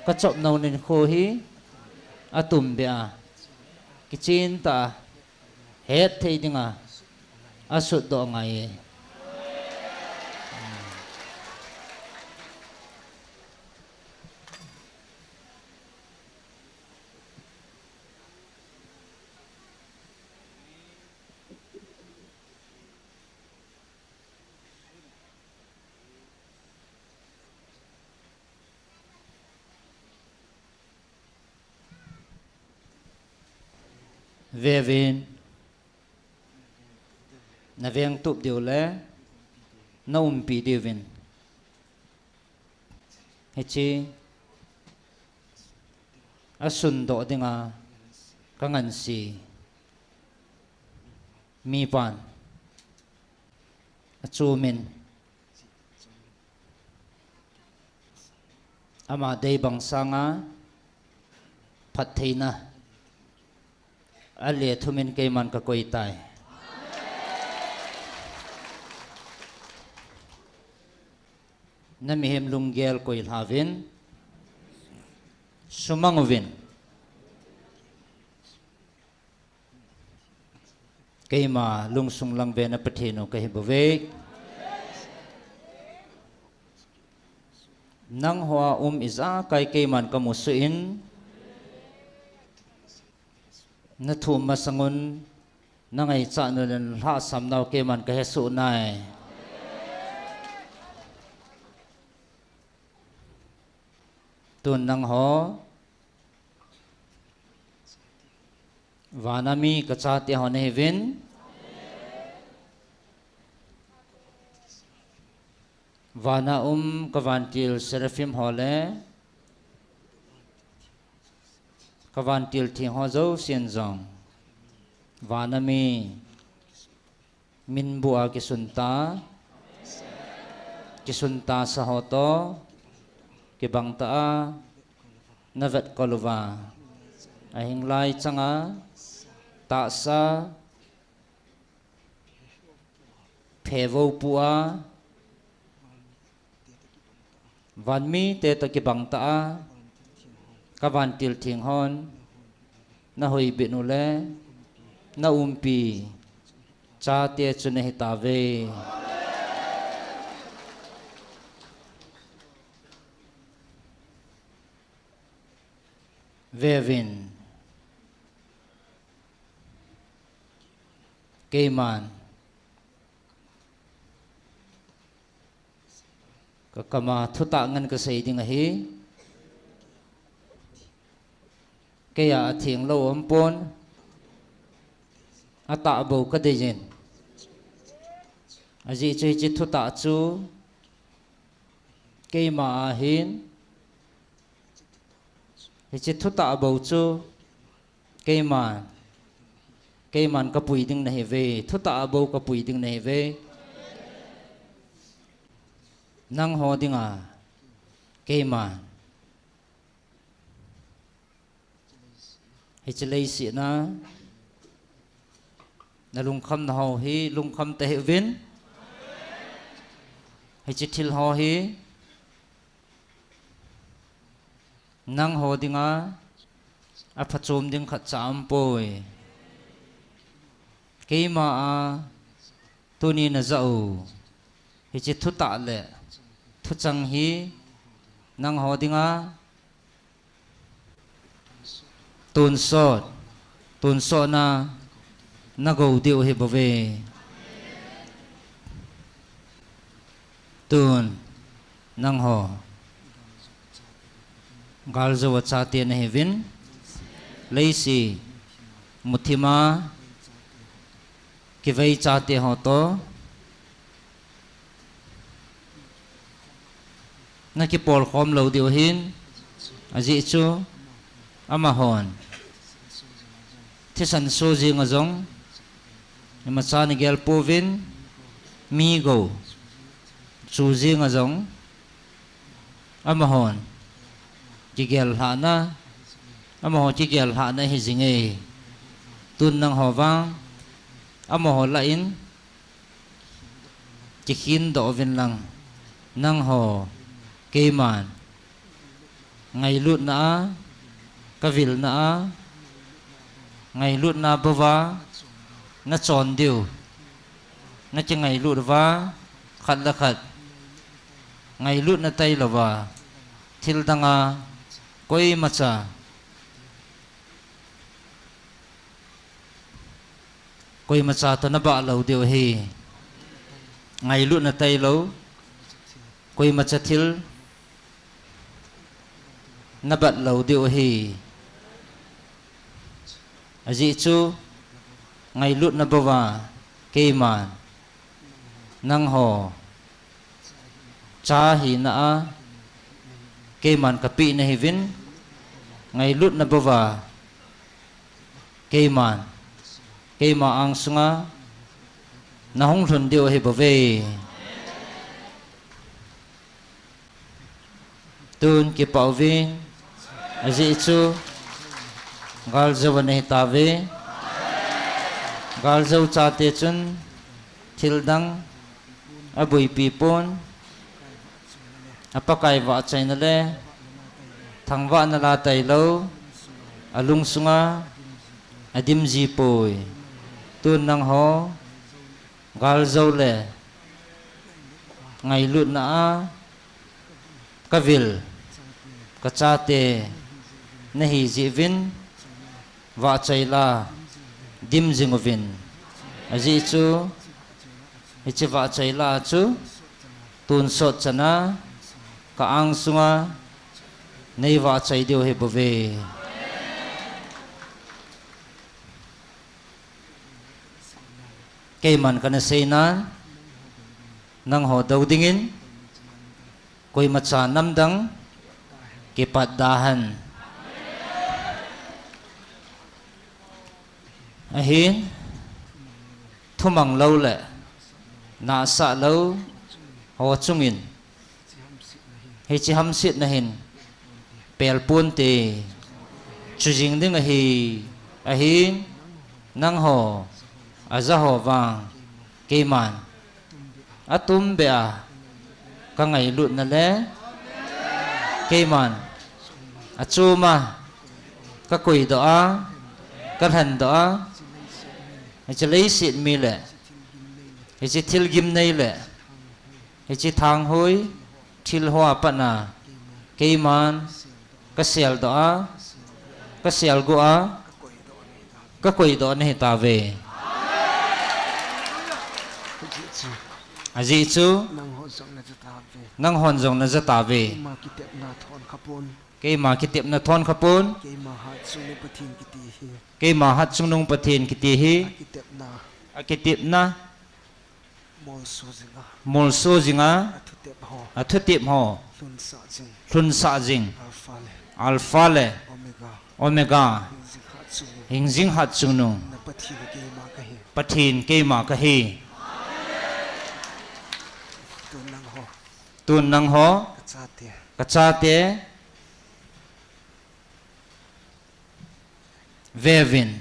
kachopnou nikho hi atumbeh a, kichen tah a, hetthei dinga asutdoh ngai e. Veuvin, navengtup diu le naumpi diuvin, hiche asundoh dinga kangansi mipan achumin, ama deibang sanga phattheina alethumin keiman kakoi tai. Namihem lunggel koilhauvin, sumang uvin. Keima lungsung langvena Pathen u kahi bouve. Nangho a um ijakai keiman kamusuh in, nathum masangun nangaichat nau le nalhahsam nau keiman kahesoh nai. Tun nangho vana mi kachate ho nahiuvin, vana um kavantil seraphim ho le kavantil theng ho jousen jong, vana mi minbu a kisunta, kisuntasa ho toh kibang tah a navetkol uva, ahinglai changa tahsa phe vou pu a, vanmite toh kibang tah a kavantil theng hon nahoibit u le naumpi chate chu nahitauve. Veuvin, keiman kakama thutah ngen kasei ding ahi. Keia athenglou aumpon, atahbou kadeiyin. Ajeh chu hiche thutah chu keima ahin, hiche thutah bou chu keiman, keiman kapui ding nahiuve, thutah bou kapui ding nahiuve. Nangho dinga keiman hiche leiset a nalungkhamna ho hi lungkham tahih uvin. Hiche thil ho hi nangho dinga aphachom ding khatcha aumpoi. Keima a tuni najah u hiche thutah le thuchang hi nangho dinga tonsot, tonsotna nagou diu ahibouve. Tun nangho galjou a chate nahiuvin, leiset muthima kivei chate ho toh nakipolkhom lou diu ahin, ajeh chu amahon thisan so jeng a jong imacha nagel pouvin, mi gou chu jeng a jong amahon kigel lhahna, amaho kigel lhahna ahi jing e. Tun nangho vang amaho lah in kikhendoh uvin lang, nangho keiman ngailutna a, kavilna a, ngailutna bouva nachon diu, nakingailut uva, khat le khat ngailutna tailouva, thil danga koimacha, koimacha toh nabah lou diu ahi. Ngailutna tailou, koimacha thil nabat lou diu ahi. Ajeh chu ngailutna bouva keiman nangho cha hina a keiman kapeh nahiuvin, ngailutna bouva keiman, keima angsunga nahung lhun diu ahibouve. Tun kipah uvin, ajeh chu galjou ana hitauve. Galjou chate chun thildang aboipi pon, a Pakai vahchoina le thangvahna la tailou, alungsunga adim jipoi. Tun nangho galjou le ngailutna a kavil kachate nahi jeh uvin, vahchoi la dim jing uvin. Ajeh chu hiche vahchoi la chu tonsot chana ka angsunga neivahchoi diu ahibouve. Keiman kana seinan, nangho dou dingin koimacha namdang kipat dahen. Ahin, thumang lou le nahsah lou ho chungin hiche hamsetna hin pel ponte, chu jing ding ahi. Ahin, nangho ajaho vang keiman atumbeh a kangailutna le keiman achoma kakoidoh a, kalhendoh a, hiche leiset mi le hiche thil gimnei le hiche thanghoi thilho a patna keiman kaseldoh a, kaselguh a, kakoidoh nahitauve. Ajeh chu nanghon jong najatauve. Keima kitepna thon khapon, keima hatchungnung Pathen kiti hi akitepna molso jinga athutep ho lhunsah jing, Alpha le Omega, hingjing hatchungnung Pathen keima kahi. Tun nangho, kachate, veuvin.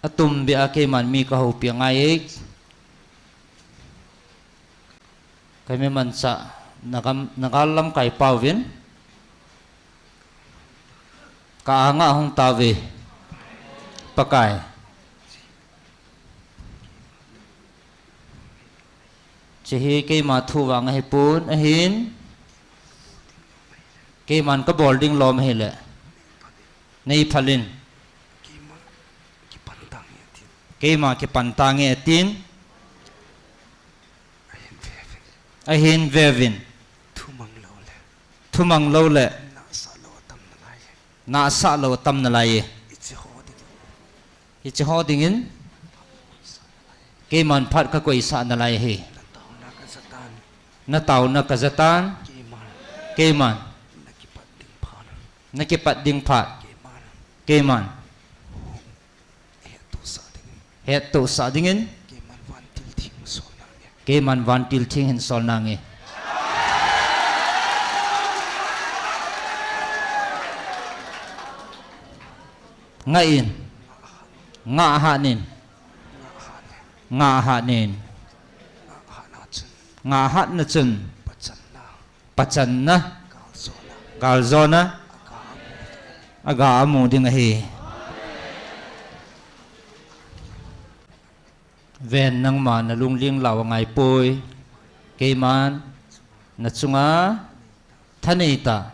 Atumbeh a keiman mi kahoupi angai e. Kaimi manchah, nagam, nagal lamkai pauvin ka-anga hung tauve. Pakai, hiche hi keima thu vang ahipon, ahin keiman kabol ding lom ahile neiphal in. Keima kipan tange atin, ahin veuvin. Thumang lou le nahsah lou atam nalai e. Hicheho dingin keiman phat kakoisah nalai ahi. Nataona kajatan. Keiman. Keiman. Nakipat ding phat. Nakipat ding phat. Keiman. Keiman. Hettohsah dingin. Hettohsah dingin. Keiman vantil theng hin sol nange. Keiman vantil theng hin sol nange. Ngah in. Ngah hat in. Ngah hat in. Ngah hat in. Ngah hat in. Ngah hatna chun. Pachanna. Pachanna. Galjona. Galjona. Aga amu ding ahi. Ven, nangma nalungling lou angaipoi. Keiman nachunga thanei tah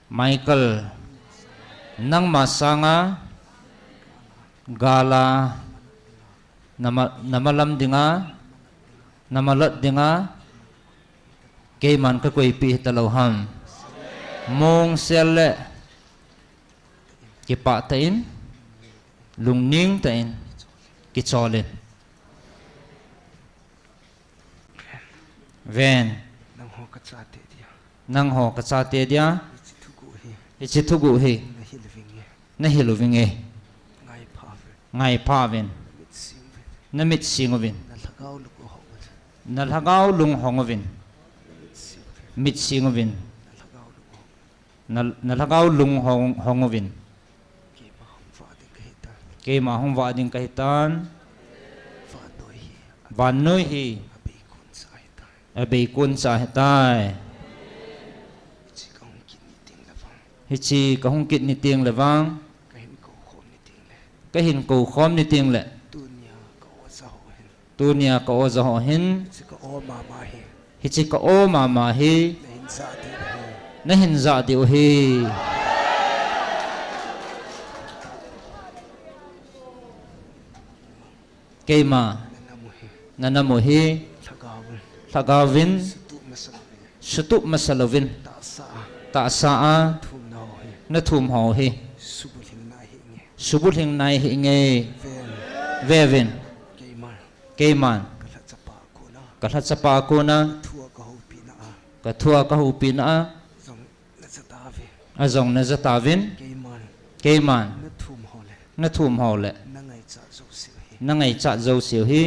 Michael, nangma sanga gala nama, namalam dinga, namalot dinga, keiman kakoipeh hitalou ham. Mongsel le kipah tah in, lungning tah in, kichol in. Ven. Nangho kachate dia. Nangho kachate dia. Hiche thuguh hi. Hiche thuguh hi. Nahil uvinge. Nahil uvinge. Ngaipha uvin. Ngaipha uvin. Namit sing uvin. Namit sing uvin. Nalhagao lung hong uvin. Nalhagao lung hong uvin. Namit sing uvin. Mit sing uvin. Nalhagao lung hong uvin. Na, nalhagao lung hong, hong uvin. Keima hung vah ding kahitan. Keima hung vah ding kahitan. Vannoi hi. Vannoi hi. Abeikon cha ahitai. Abeikon cha ahitai. Hiche kahung kit ni teng le vang. Hiche kahung kit ni teng le vang. Kahin kou khom ni teng le. Kahin kou khom ni teng le. Tunia ka oja ho hin. Tunia ka oja ho hin. Hiche ka o mama hi. Hiche ka o mama hi. Nahin jah diu hi. Nahin jah diu hi. Keima. Nanam u hi. Nanam u hi. Lhagao vin. Lhagao vin. Sutup masa louvin. Sutup masa louvin. Tahsa a. Tahsa a. Nathum nau hi. Nathum hou hi. Subulhing nai hi nge. Subulhing nai hi nge. Ven. Vevin. Keiman. Keiman. Ka lhachapa a kona. Ka lhachapa a kona. Ka thua ka houpi na a. Ka thua ka houpi na a. Jong na ja tauve. A jong na ja tauvin. Keiman. Keiman. Na thum hou le. Na thum hou le. Na ngaichat jouse u hi. Na ngaichat jouse u hi.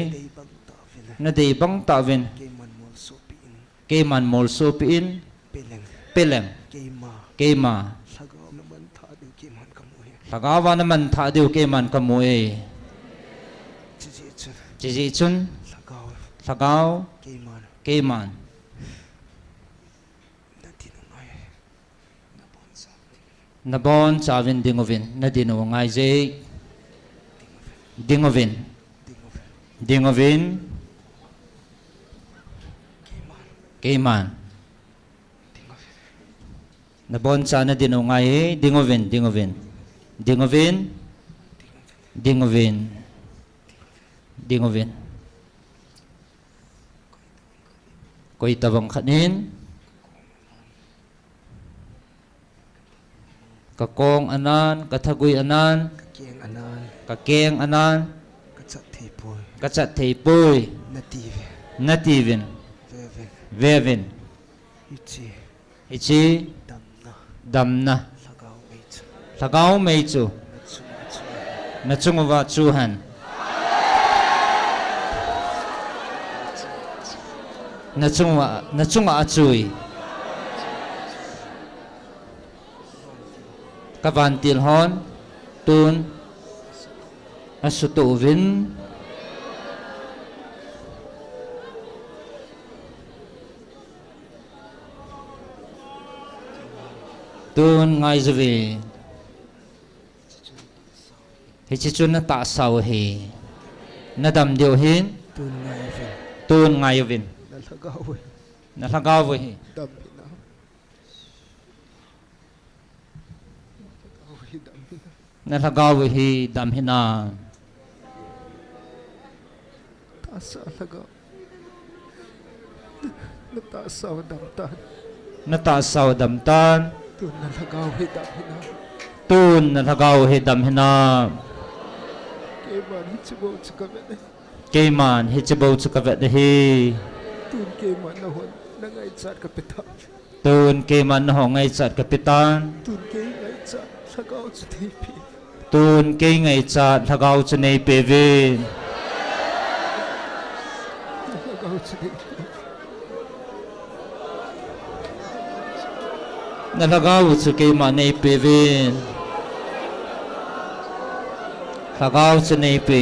Na dei bang tauvin. Na dei bang tauvin. Keiman molsopi in. Keiman molsopi in. Peleng. Peleng. Keima. Keima. Lhagao na manthah diu keiman ka mu e. Lhagao va na manthah diu keiman ka mu e. Chijeh chun. Chijeh chun. Lhagao. Lhagao. Keiman. Keiman. Na din u ngai. Na boncha. Na boncha uvin ding uvin. Na din u ngai je. Ding uvin. Ding uvin. Ding uvin. Ding uvin. Keiman. Keiman. Ding uvin. Na boncha na din u ngai e. Ding uvin, ding uvin. Ding uvin. Ding uvin. Ding uvin. Koi tabang khat in. Ka kong anan, ka thagui anan. Ka keng anan. Ka keng anan. Ka chat thei poi. Ka chat thei poi. Na tiuvin. Na tiuvin. Vevin. Vevin. Hiche. Hiche. Damna. Damna. Lhagao mei chu. Lhagao mei chu. Na chunga chu hen. Na chunga uva chu hen. Na chunga, na chunga a chu e. Ka vantil hon. Tun. Asutoh uvin. Tun ngai jouvin. Hiche chu na tahsa u ahi. Na dam diu ahin. Tun ngai uvin. Tun ngai uvin. Na lhagao u hi. Na lhagao u hi. Dam hina. Na lhagao u hi dam hina. Na lhagao u hi dam hina. Tahsa lhagao. Na tahsa u dam tan. Na tahsa u dam tan. Tun na lhagao u hi dam hina. Tun na lhagao u hi dam hina. Keiman hiche bou chu ka vet e. Keiman hiche bou chu ka vet ahi. Tun keiman na hon. Nangaichat kapetan. Tun keiman nangho ngaichat kapetan. Tun kei ngaichat lhagao chu neipe. Tun kei ngaichat lhagao chu neipeuvin. Lhagao chu neipe. Na lhagao chu keima neipeuvin. Lhagao chu neipe.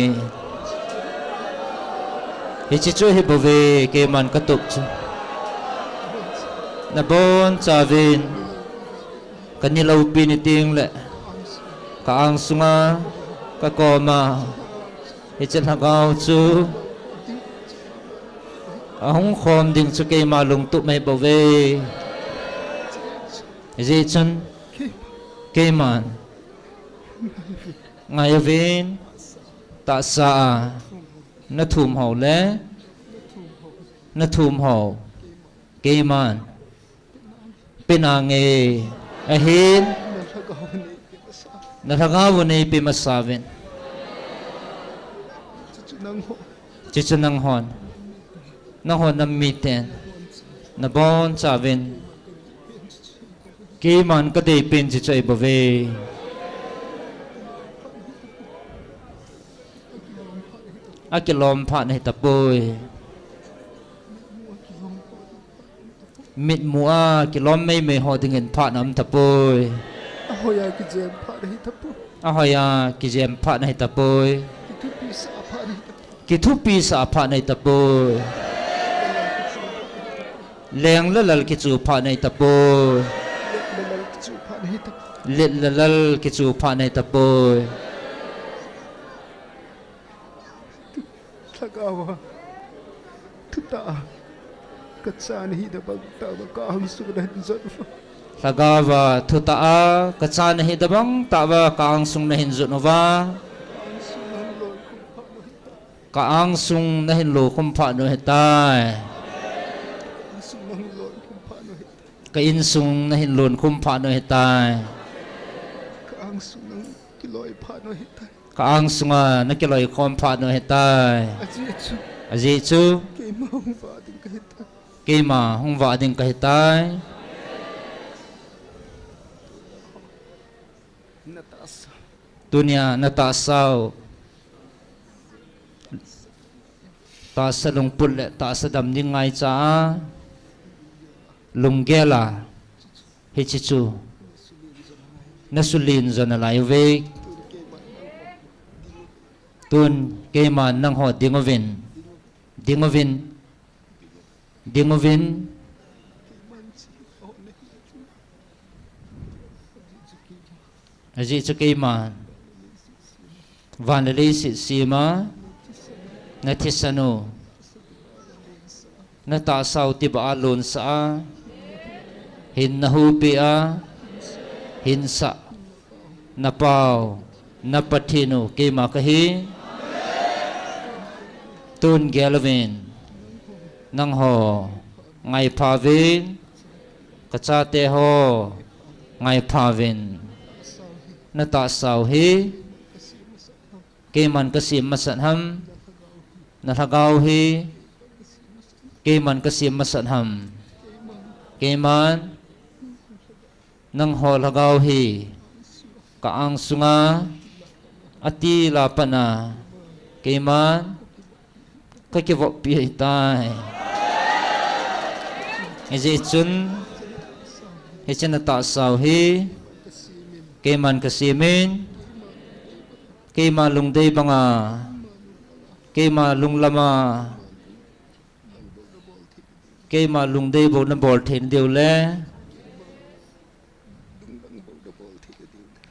Hiche chu hibouve, keiman katup chu. Nabonchauvin. Kani loupi ni tengle. Ka angsunga. Kakoma. Hiche lhagao chu. Ahung khom ding chu keima lungtup mai bouve. Hijeh chun. Keiman. Ngaiuvin. Tahsa a. Nathum ho le. Nathum ho. Keiman. Penange. Ahin. Na lhagao neipe masauvin. Chuchu nanghon. Nangho nam miten. Nabonchauvin. Keiman kadeipen chu chu ahibouve. Akilom phat nahitapoi. Mitmu a kilom meimei ho dingin phat naum tapoi. Ahoiya kijem phat nahitapoi. Ahoiya kijem phat nahitapoi. Kithupisah phat nahitapoi. Kithupisah phat nahitapoi. Leng le lal kichu phat nahitapoi. Let le lal kichu phat nahitapoi. Lhagao a thutah a kacha nahi tobang tah uva ka angsung nahin jot uva. Lhagao a thutah a kacha nahi tobang tah uva ka angsung nahin jot uva. Ka angsung nahin lonkhum phat u ahitai. Ka angsung nahin lonkhum phat u ahitai. Ka insung nahin lonkhum phat u ahitai. Ka insung nahin lonkhum phat u ahitai. Ka angsung nang kiloi phat u ahitai. Ka angsunga nakiloi khom phat u ahitai. Ajeh chu. Ajeh chu. Keima hung vah ding kahitai. Keima hung vah ding kahitai. Na tahsa. Tunia na tahsa u. Tahsa lungput le tahsa dam ding ngaicha a. Lunggel a. Hiche chu. Nasulen jo nalai uve. Tun keiman nangho dinguvin. Dinguvin. Dinguvin. Ajeh chu keiman. Van le leiset sema. Nathisan u. Na tahsa u tibah a lonsah a. Hinna huhpi a. Hinsah. Na pau. Na Pathen u keima kahi. Tun gel uvin. Nangho. Ngaipha uvin. Kachate ho. Ngaipha uvin. Na tahsa u hi. Keiman kasem masat ham. Na lhagao hi. Keiman kasem masat ham. Keiman. Nangho lhagao hi. Ka angsunga. Atil a pat a. Keiman. Kakivoppi ahitai. Hijeh chun. Hiche na tahsa u hi. Keiman kasemin. Keima lungdei banga, keima lunglam a, keima lungdei bou nabol thei nadiu le,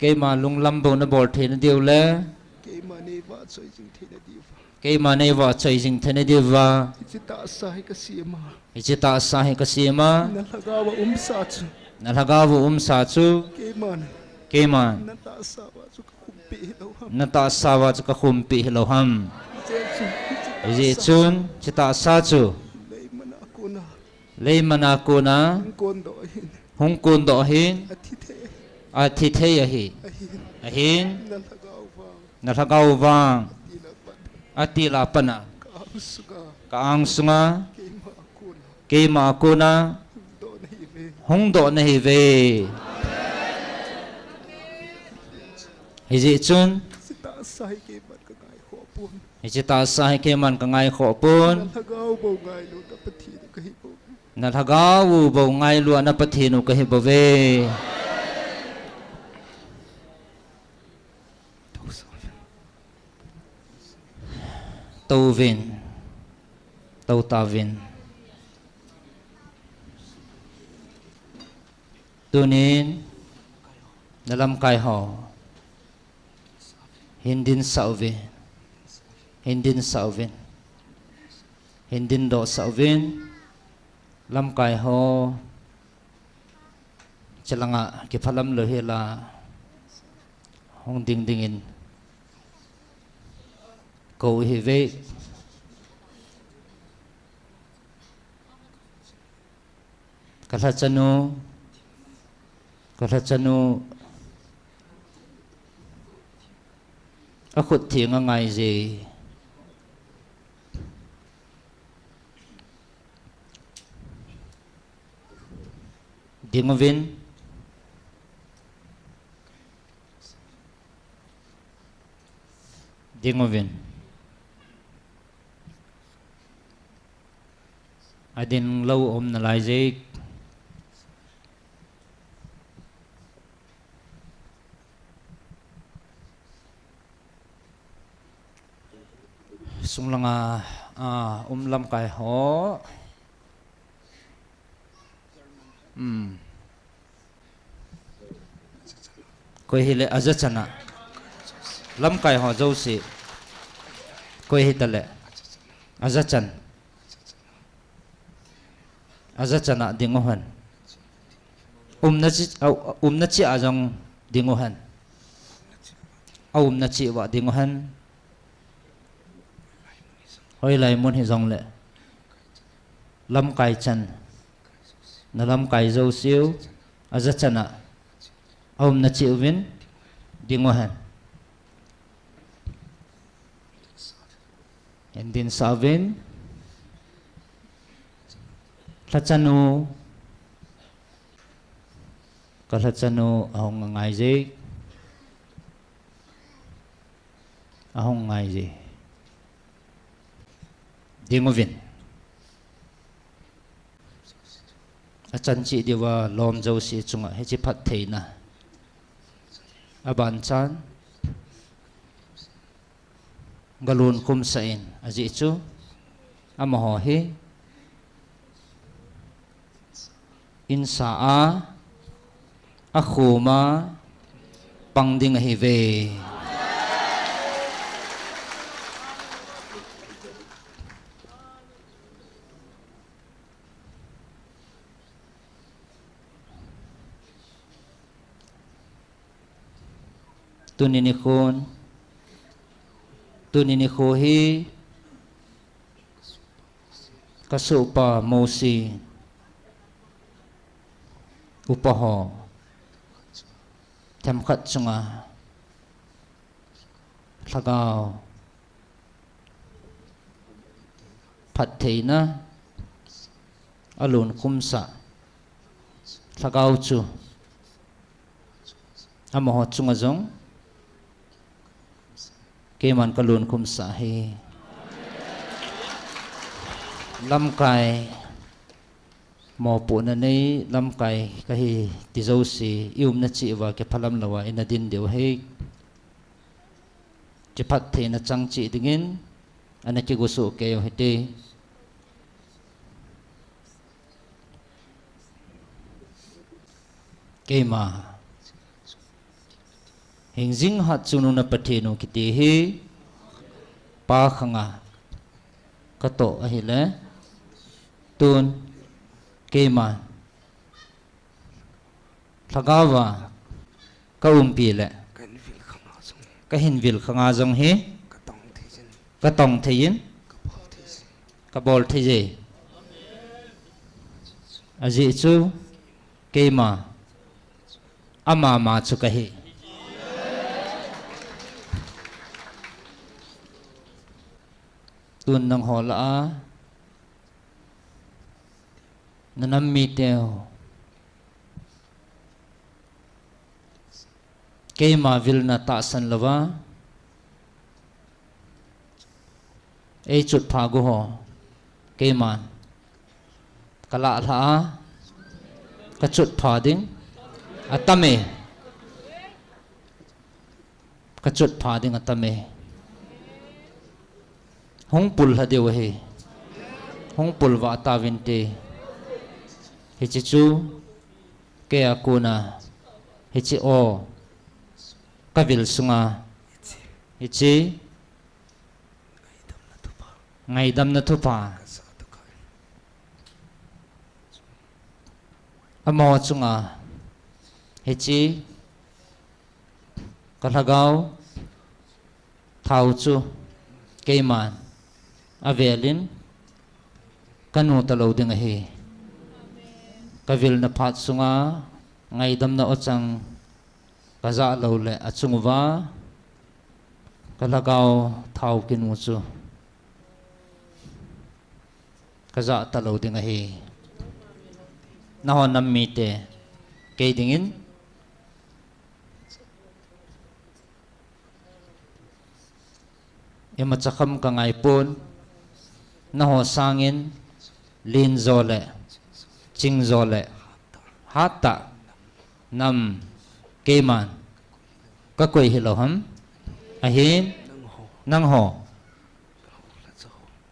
keima lunglam bou nabol thei nadiu le, keima neivahchoi jing thei nadiuva, keima neivahchoi jing thei nadiuva. Hiche tahsa hi kasem a. Hiche tahsa hi kasem a. Na lhagao a umsa chu. Na lhagao a umsa chu. Keiman. Keiman. Na tahsa uva chu kakhumpi hilou ham. Na tahsa uva chu kakhumpi hilou ham. Hijeh chun, hiche tahsa chu. Leiman a kona. Leiman a kona. Hung kondoh ahin. Hung kondoh ahin. Athi thei. Athi thei ahi. Ahin. Ahin. Na lhagao vang. Na lhagao vang. Atil a pat a. Atil a pat a. Ka angsunga. Ka angsunga. Keima kona. Keima a kona hung doh nahi ve. Hijeh chun hiche tahsa hi keiman kangaikhoh pon. Na lhagao u bou ngailua na Pathen u kahi bouve. Touvin, tou tauvin. Tunin na lamkai ho hin dinsah uvin, hin dinsah uvin, hin dindohsah uvin. Lamkai ho, chelanga kiphalam lou hila hung ding dingin kou hive. Ka lhachanu, ka lhachanu, akhut theng angaije. Dinguvin. Dinguvin. Adinglou um nalaije. Sunglanga, ah, um lamkai ho. Hmm. Koi hile ajachan a. Lamkai ho jouse. Koi hitale ajachan. Ajachan a dinguhen. Umna chi, a, umna chi a jong dinguhen. Aumna chi uva dinguhen. Hoilai mun hijongle. Lamkai chan. Na lamkai jouseu. Ajachan a. Aumna chi uvin. Dinguhen. Hin dinsah uvin. Lhachanu. Ka lhachanu ahung angaije. Ahung angaije. Dinguvin. Achan cheh diuva lom jouse chunga hiche phattheina. Abanchan. Galun khumsah in ajeh chu. Amaho hi. Insa a. Akhum a. Pang ding ahive. Tuni nikhon, tuni nikho hi, kasohpa Mosi, upa ho, themkhat chunga, lhagao, phattheina, alun khumsah, lhagao chu, amaho chunga jong, keiman kalun khumsah hi. Lamkai, mopohna nei, lamkai kahi ti jouse, i umna cheh uva kiphalam louva, ina din diu ahi. Kiphattheina chang cheh dingin, ana kigosoh kei u hite. Keima. Hingjing hatchungnung na Pathen u kiti hi. Pa khanga. Katoh ahile. Tun. Keima. Lhagao va. Ka umpi le. Kahin vil khanga jong hi. Katong thei in. Kabol thei je. Ajeh chu. Keima. Amama chu kahi. Tun nangho lah a. Nanam miteu, keima vilna tahsan louva eichutpha gu ho keiman kalah lhah a, kachutpha ding atam e. Kachutpha ding atam e. Hung pul lha diu ahi. Hung pul vah tauvinte. Hiche chu keia kona hiche o kavil sunga hiche ngaidamna thupha amaho chunga hiche kalhagao thao chu keiman avelin kanu talou ding ahi. Kavilna phat sunga ngaidamna ochang kajah lou le achunguva kalhagao thao kinu chu kajah talou ding ahi. Nahon nam mite, kei dingin imacha kham kangaipon, naho sangin lenjo le chingjo le hattah nam keiman kakoi hilou ham? Ahin nangho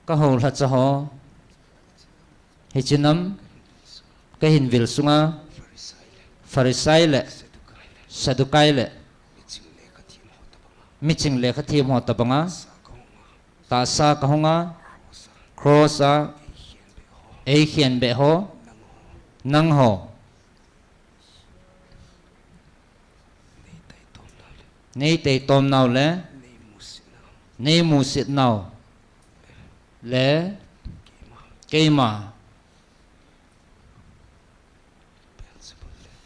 kahoulhacha ho, hiche nam kahin vil sunga Pharisai le Saddukai le miching lekhathem ho tobanga tahsa kahunga, cross a eikhenbeh ho, nangho neitaitomnau le neimusitnau le keima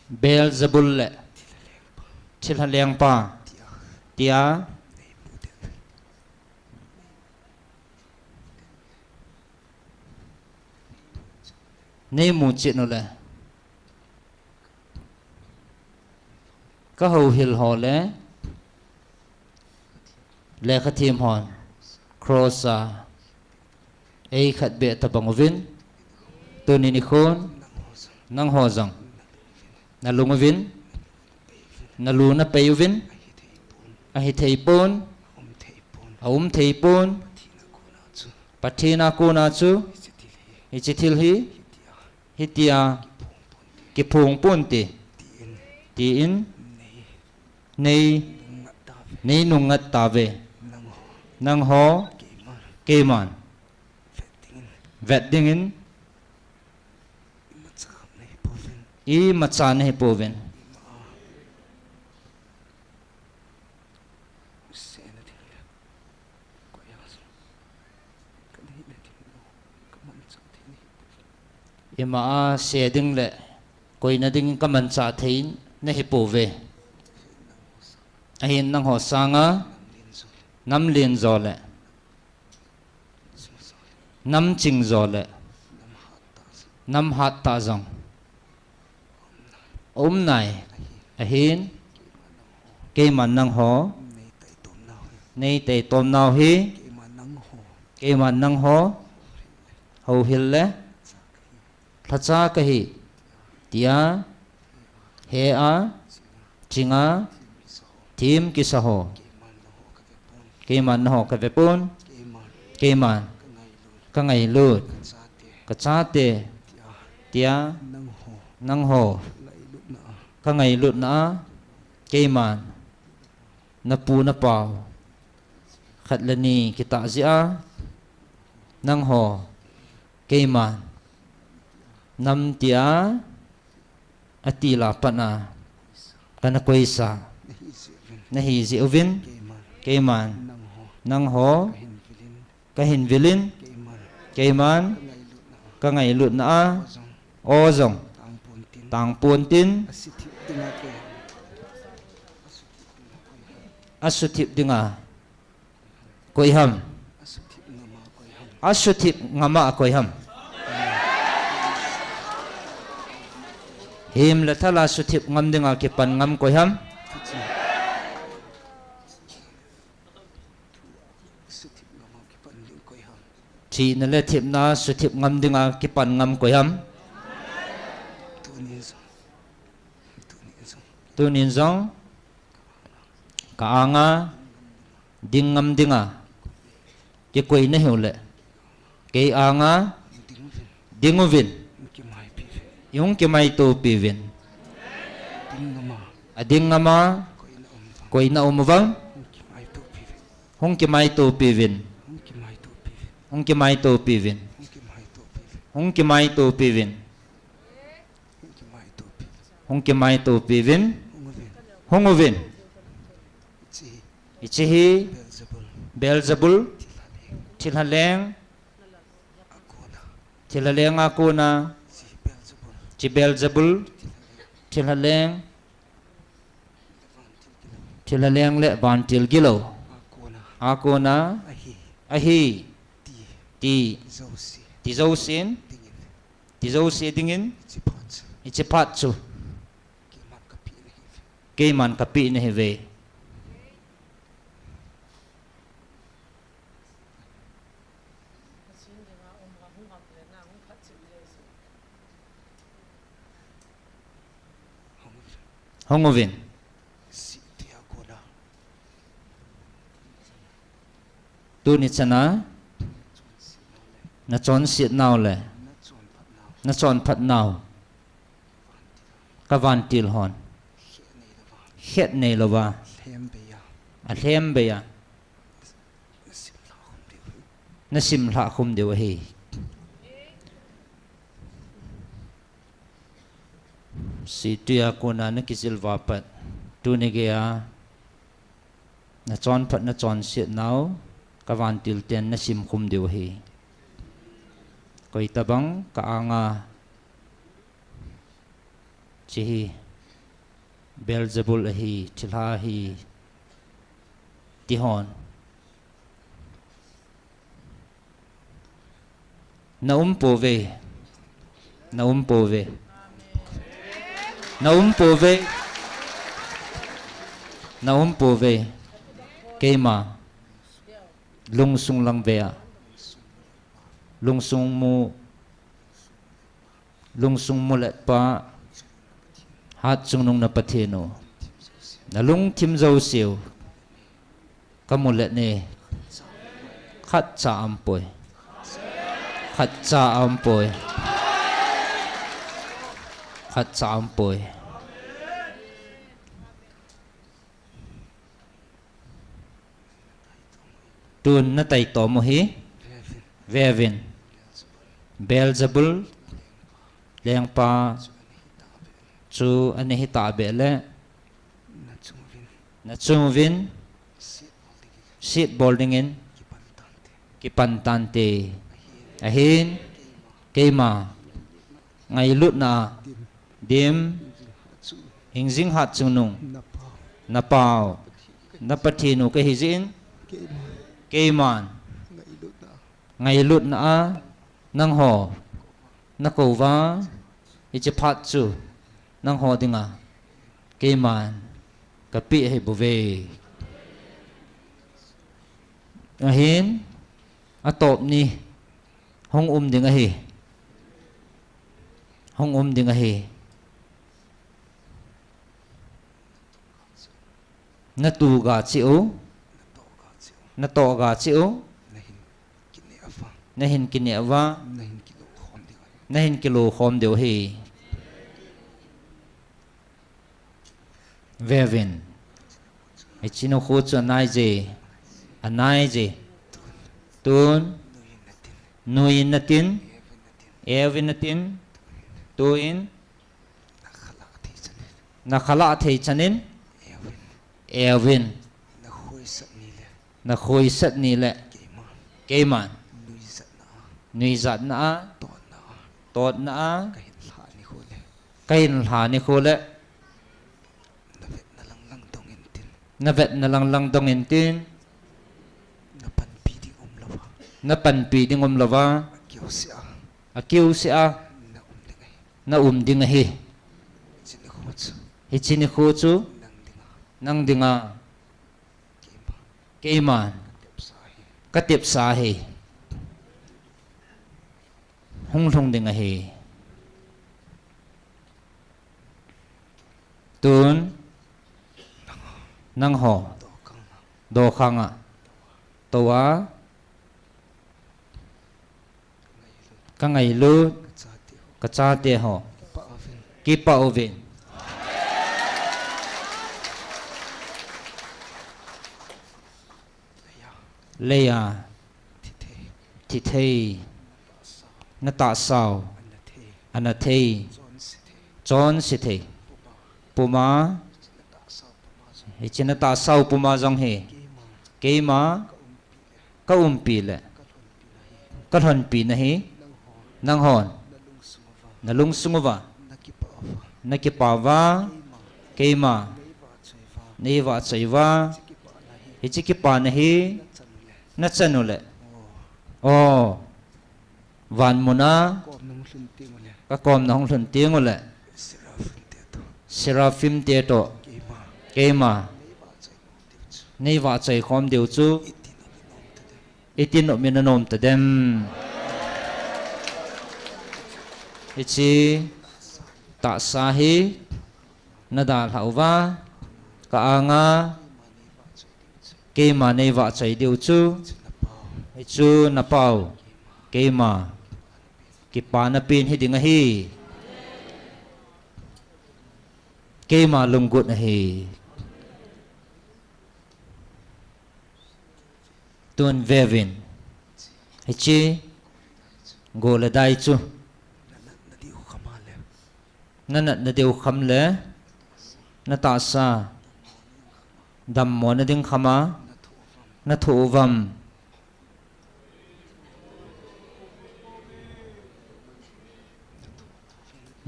Beelzebul le thilha lengpa tia neimuchet ule kahouhil ho le lekhathem hon cross a eikhetbeh tobang uvin, tuni nikhon nangho jong nalung uvin, nalu napei uvin, ahitheipon, aumtheipon, Pathen a kona chu hiche thil hi hitia kiphong ponte, tin nei neinungngat tauve. Nangho keiman vet dingin imacha nahipouvin. Ima a se ding le koina ding kamanchah thei nahipouve. Ahin nangho sanga namlenjo le namchingjo le namhattah jong aumnai. Ahin keiman nangho neitaitomnau hi keiman nangho houhil le lhacha kahi tia hea chinga them kisa ho keiman nangho kavepon, keiman kangailut kachate tia nangho kangailutna a keiman napu napau khat le ni kitah jeh a nangho keiman nam tia atil a pat a kana koisa nahi jeh uvin, keiman nangho kahin vilin, keiman kangailutna a o jong tangpontin asuthip dinga koi ham? Asuthip ngama koi ham? Him le thal a suthip ngam dinga kipan ngam koi ham? Thina le thipna suthip ngam dinga kipan ngam koi ham? Tunin jong ka anga ding ngam dinga kikoi nahiu le, kei anga ding uvin. Ihung kimaitopi uvin. Ading ngama koi na um uvang. Hung kimaitopi uvin. Hung kimaitopi uvin. Hung kimaitopi uvin. Hung kimaitopi uvin. Hung uvin. Hiche hi Beelzebul, thilha leng, thilha leng a kona, hiche Beelzebul, thilha leng, thilha leng le vantil gilou a kona ahi, ti, ti jousen, ti jouse dingin hiche phat chu keiman kapeh nahiuve. Hung uvin. Tuni chana nachonset nau le nachonphat nau ka vantil hon khet neilouva alhem bei a nasim lhah khum diu ahi. Situi a kona nakijil uva pat tuni geiya nachonphat nachonset nau ka vantil ten nasim khum diu ahi. Koitabang ka anga hiche hi Beelzebul ahi, thilha ahi, ti hon. Na um pouve. Na um pouve. Na um pouve. Na um pouve. Keima lungsung lang vea, lungsung mu, lungsung mulet pa, hatchungnung na Pathen u, nalungthim jouseu kamulet e. Khatcha aumpoi. Khatcha aumpoi. Khatcha aumpoi. Tun nataitom u hi veuvin. Beelzebul lengpa chu ana hitahbeh le nachung uvin setbol dingin kipan tante. Ahin keima ngailutna a dim hingjing hatchungnung napau na Pathen u kahi jeh in keiman ngailutna a nangho nakou uva hiche phat chu nangho dinga keiman kapeh ahi bouve. Ahin atop ni hung um ding ahi. Hung um ding ahi. Natoh ga cheh u, natoh ga cheh u, nahin kineh uva nahin kilo khom diu ahi. Veuvin. Hiche nikho chu anaije, anaije. Tun nuiyin natin, euvin natin, tuin nakhalah thei chanin euvin. Nakhoisat ni le keiman nuijatna a totna a kahin lha nikho le navetna langlang dongin tin napanpi ding umlouva akiuseh a naum ding ahi. Hiche nikho chu nang dinga keiman katepsa hi hung lhung ding ahi. Tun nangho dokhanga touva kangailut kachate ho kipah uvin. Leiya thithei natahsau anathei chonse thei puma, hiche natahsau puma jong hi keima kaumpi le kalhonpi nahi. Nanghon nalungsung uva nakipah uva keima neivahchoi uva, hiche kipana hi nachan ule, o, vanmuna kakomna hung lhun teng ule seraphim te toh keima neivahchoi khom diu chu iti nopin anom tadem? Hiche tahsa hi nadalhah uva ka anga keima neivahchoi diu chu hichu napau keima kipana pen hiding ahi. Keima lunggut ahi. Tun veuvin, hiche go le dai chu nanatna diu kham le natahsa dammona ding khama nathoh uvam?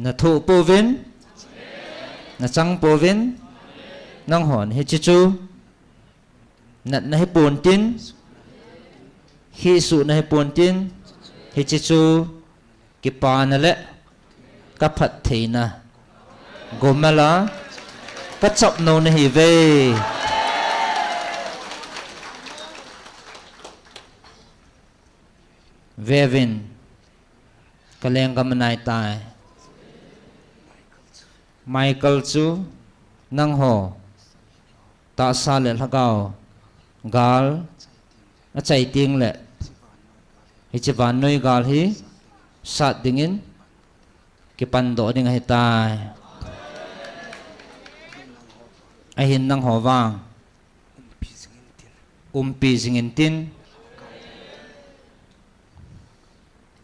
Nathoh pouvin, nachang pouvin. Nanghon hiche chu natna hipontin, hisuhna hipontin, hiche chu kipana le kaphattheina gomela kachapnou nahiuve. Veuvin, kalenggam anaitai. Michael chu nangho tahsa le lhagao gal achai tengle hiche vannoi gal hi sat dingin kipandoh ding ahitai. Ahin nangho vang umpi jing intin,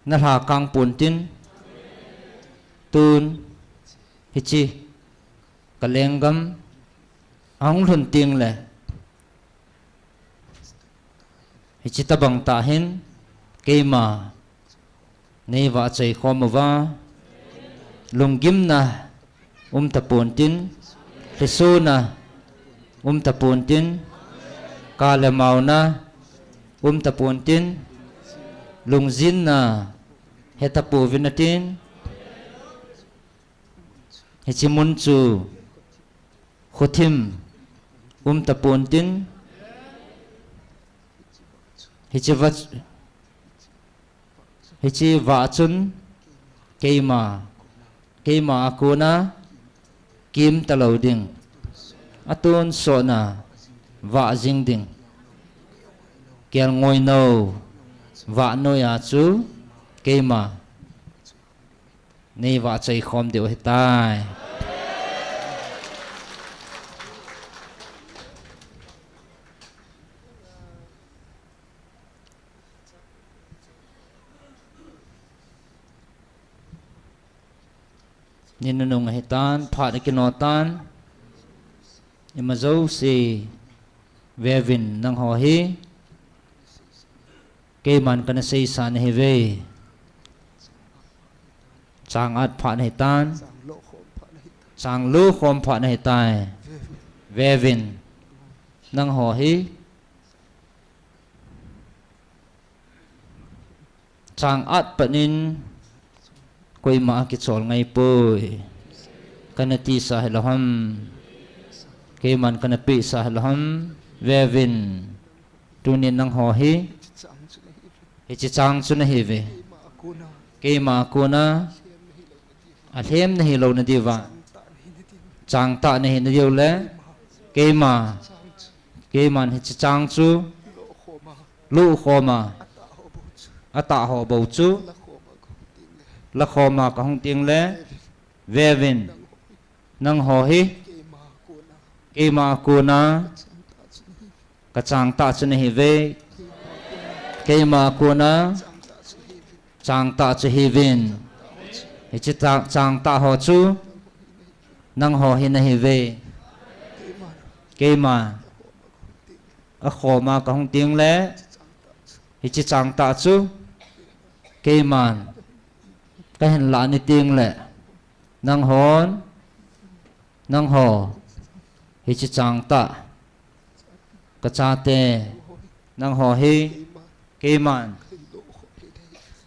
nalha kang pontin, tun hiche kalenggam ahung lhun tengle hiche tobang tah hin keima neivahchoi khom uva, lunggimna umtapontin, lhisona umtapontin, kale maona umtapontin, lungjinna hetapouvin atin, hiche mun chu khothim umtapontin, hiche vah chun keima, keima a kona kimtalou ding, atonsotna vah jing ding, kelngoinou vahnoiya chu keima neivahchoi khom diu ahitai. Ni nunung ahitan, phat akinotan, imajouse veuvin nangho hi keiman kana seisa nahiuve. Chang at phat nahitan, chang lo khom phat nahitai. Veuvin, nangho hi chang at patnin koima akichol ngaipoi. Kana tisa hilou ham. Keiman kana pehsa hilou ham. Veuvin. Tunin nangho hi. Hiche chang chu nahiuve. Keima a kona. Alhem nahilou nadiuva. Changtah nahi nadiu le. Keima. Keiman hiche chang chu. Lokhoma. Atah ho bou chu. Lakhoma kahung tengle. Veuvin. Nangho hi. Keima a kona. Kachangtah chu nahiuve. Keima a kona. Changtah chu hiuvin. Hiche chang, changtah ho chu. Nangho hi nahiuve. Keima. Akhoma kahung tengle. Hiche changtah chu. Keiman. Kahin lah ni tengle. Nanghon. Nangho. Hiche changtah. Kachate. Nangho hi. Keiman.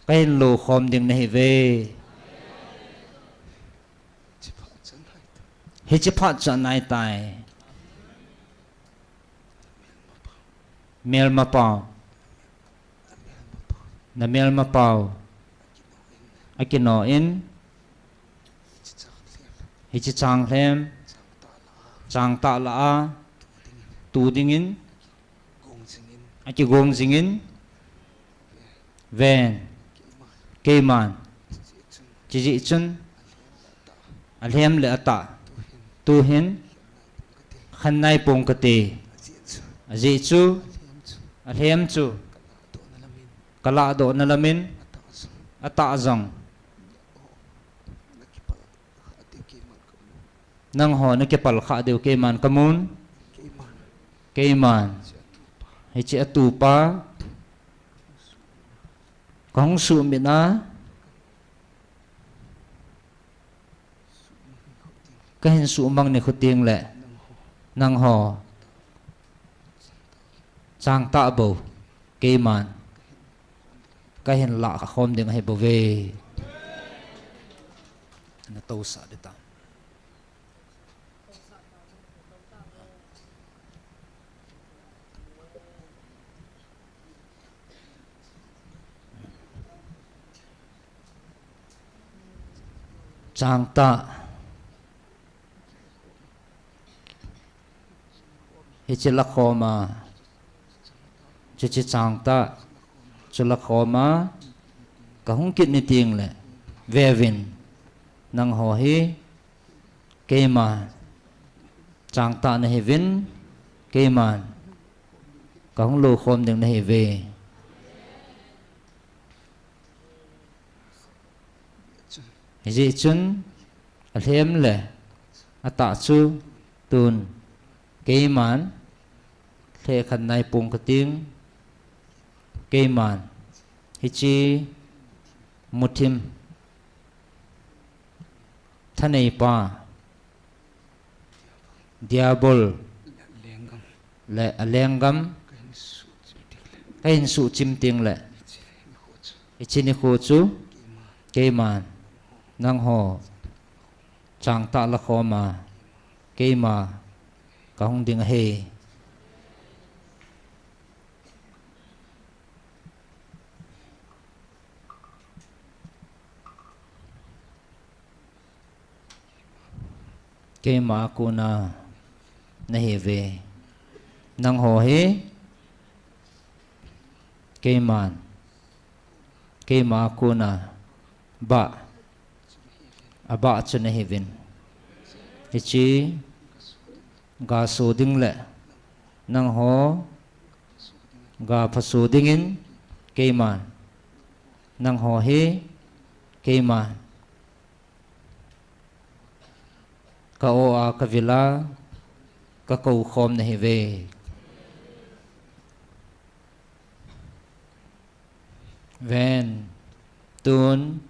Kahin lokhom ding nahiuve. Hiche phat chu anaitai. Melmapau. Namelmapau. Akinoh in. Hiche changlhem. Changtah lah a. Tu dingin. Akigong jingin. Ven. Keiman. Chujeh chun. Alhem le atah. Tuhin. Khen naipong kate. Ajeh chu. Alhem chu. Kalahdohna lamin. Atah jong. Nangho nakipal khah diu keiman kamun. Keiman. Hiche atupa. Kahung suhmit a. Kahin suhmang nikho tengle. Nangho. Changtah bou. Keiman. Kahin lahkhom ding ahibouve. Natousah ding tam. Changtah. Hiche lakhoma. Chuche changtah. Chu lakhoma. Kahung kit ni tengle. Veuvin. Nangho hi. Keiman. Changtah nahiuvin. Keiman. Kahung lokhom ding nahiuve. Hijeh chun. Alhem le. Atah chu. Tun. Keiman. Lhekhen naipong kating. Keiman. Hiche. Muthim. Thaneipa. Diabol. Le alenggam. Kahin suhchim tengle. Hiche nikho chu. Keiman. Nangho. Changtah lakhoma. Keima. Kahung ding ahi. Keima a kona nahiuve. Nangho hi. Keiman. Keima a kona. Bah. Abah chu nahiuvin. Hiche. Gaso ding le. Nangho. Gaphaso dingin. Keiman. Nangho hi. Keiman. Ka-o a kavila. Kakoukhom nahiuve. Ven. Tun.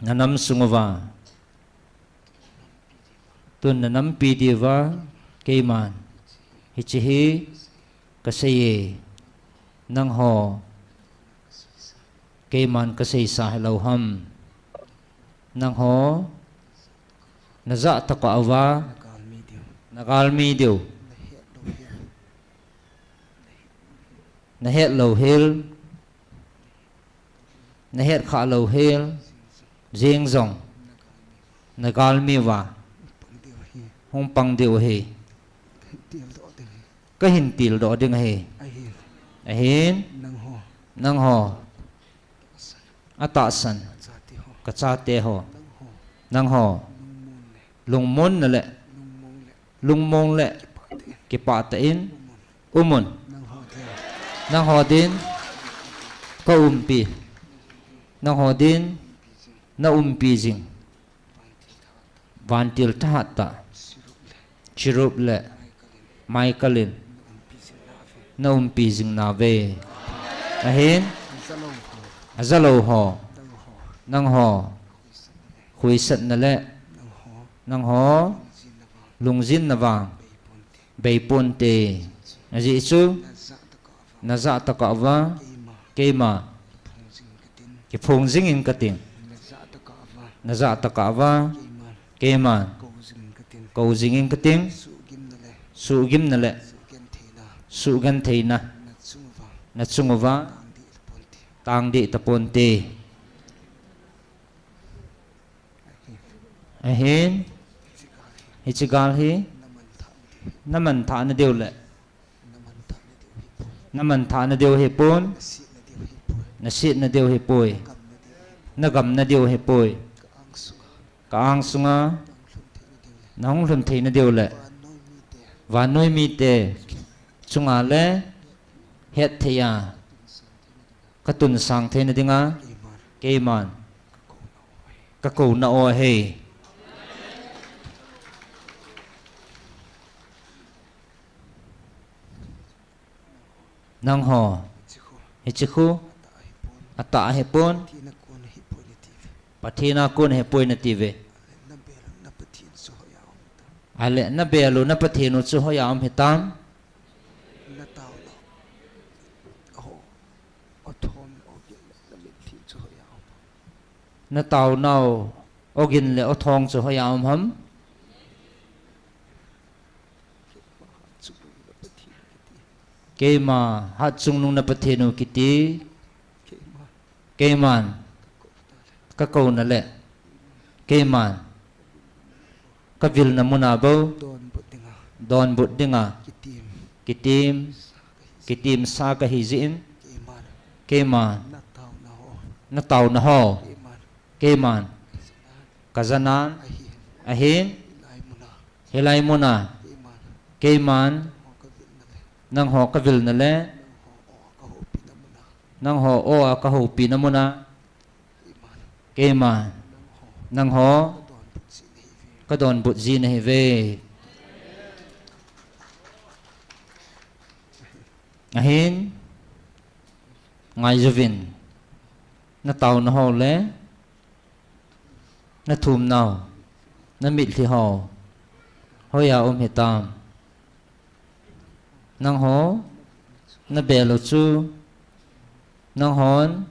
Nanam sunguva. Tun nanampi diuva. Keiman. Hiche hi. Kaseiye. Nangho. Keiman kaseisa hilou ham. Nangho najah tokah uva, nagalmi diu, nagalmi diu, nahet lou hel, nahet lou hel, nahet khah lou hel, jeng jong, nagalmi uva hung pang diu ahi. Kahin tildoh ding ahi. Ahin, nangho, atahsan, kachate ho, nangho lungmonna le, lungmong le, kipah tah in umun. Nangho din kaumpi, nangho din naumpi jing vantil thahat tah Cherub le Michael in naumpi jing nauve. Ahin, ajalou ho, nangho khuisatna le, nangho lungjinna vang beiponte. Ajeh chu najah tokah uva keima kiphong jingin kating. Najah tokah uva keiman kou jingin kating. Suhgimna le suhgentheina nachung uva tangdeh taponte. Ahin, hiche gal hi namanthahna diu le, namanthahna diu hipon, nasetna diu hipoi, nagamna diu hipoi. Ka-ang sunga nahung lhun theina diu le, vannoi mite chunga le hetthei a katunsang theina dinga keiman kakouna ahi. Nangho, hiche khu atah ahipon, Pathen a kon ahipoi natiuve. Ahile nabel u napathen u chu hoiya um hitam? Nataonau Ogin le Othong chu hoiya um ham? Keima hatchungnung na Pathen u kiti. Keiman kakouna le, keiman kavilna muna bou donbut dinga kitim, kitimsa kahi jeh in, keiman nataona ho keiman kajanan ahin, hilai muna keiman nangho kavilna le, nangho o a kahoupina muna keiman nangho kadonbut ji nahiuve. Ahin, ngaijuvin, nataona ho le nathumnau, namitlhi ho hoiya um hitam? Nangho nabel u chu nanghon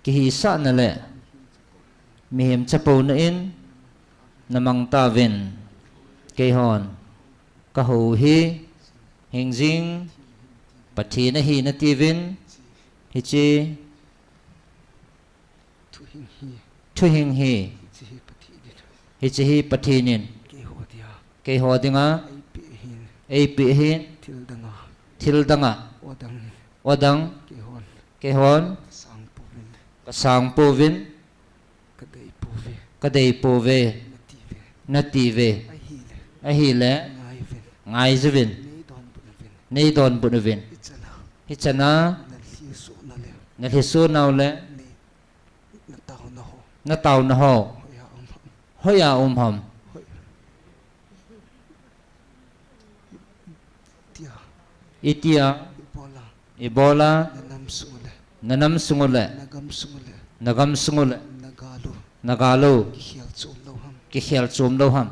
kihisahna le mihem chapouna in namang tauvin, keihon kahou hi hingjing Pathen ahi natiuvin, hiche thuhing hi, hiche hi Pathen in keiho dinga eipeh ahin, thil danga, odang keihon kasang pouvin, kadei pouve natiuve. Ahile ngaijuvin, neidonbut uvin, hichana nalhiso nau le nataona ho hoiya um ham? Itia ibola nanam sungu le, nagam sungu le, nagal u kikhel chom lou ham?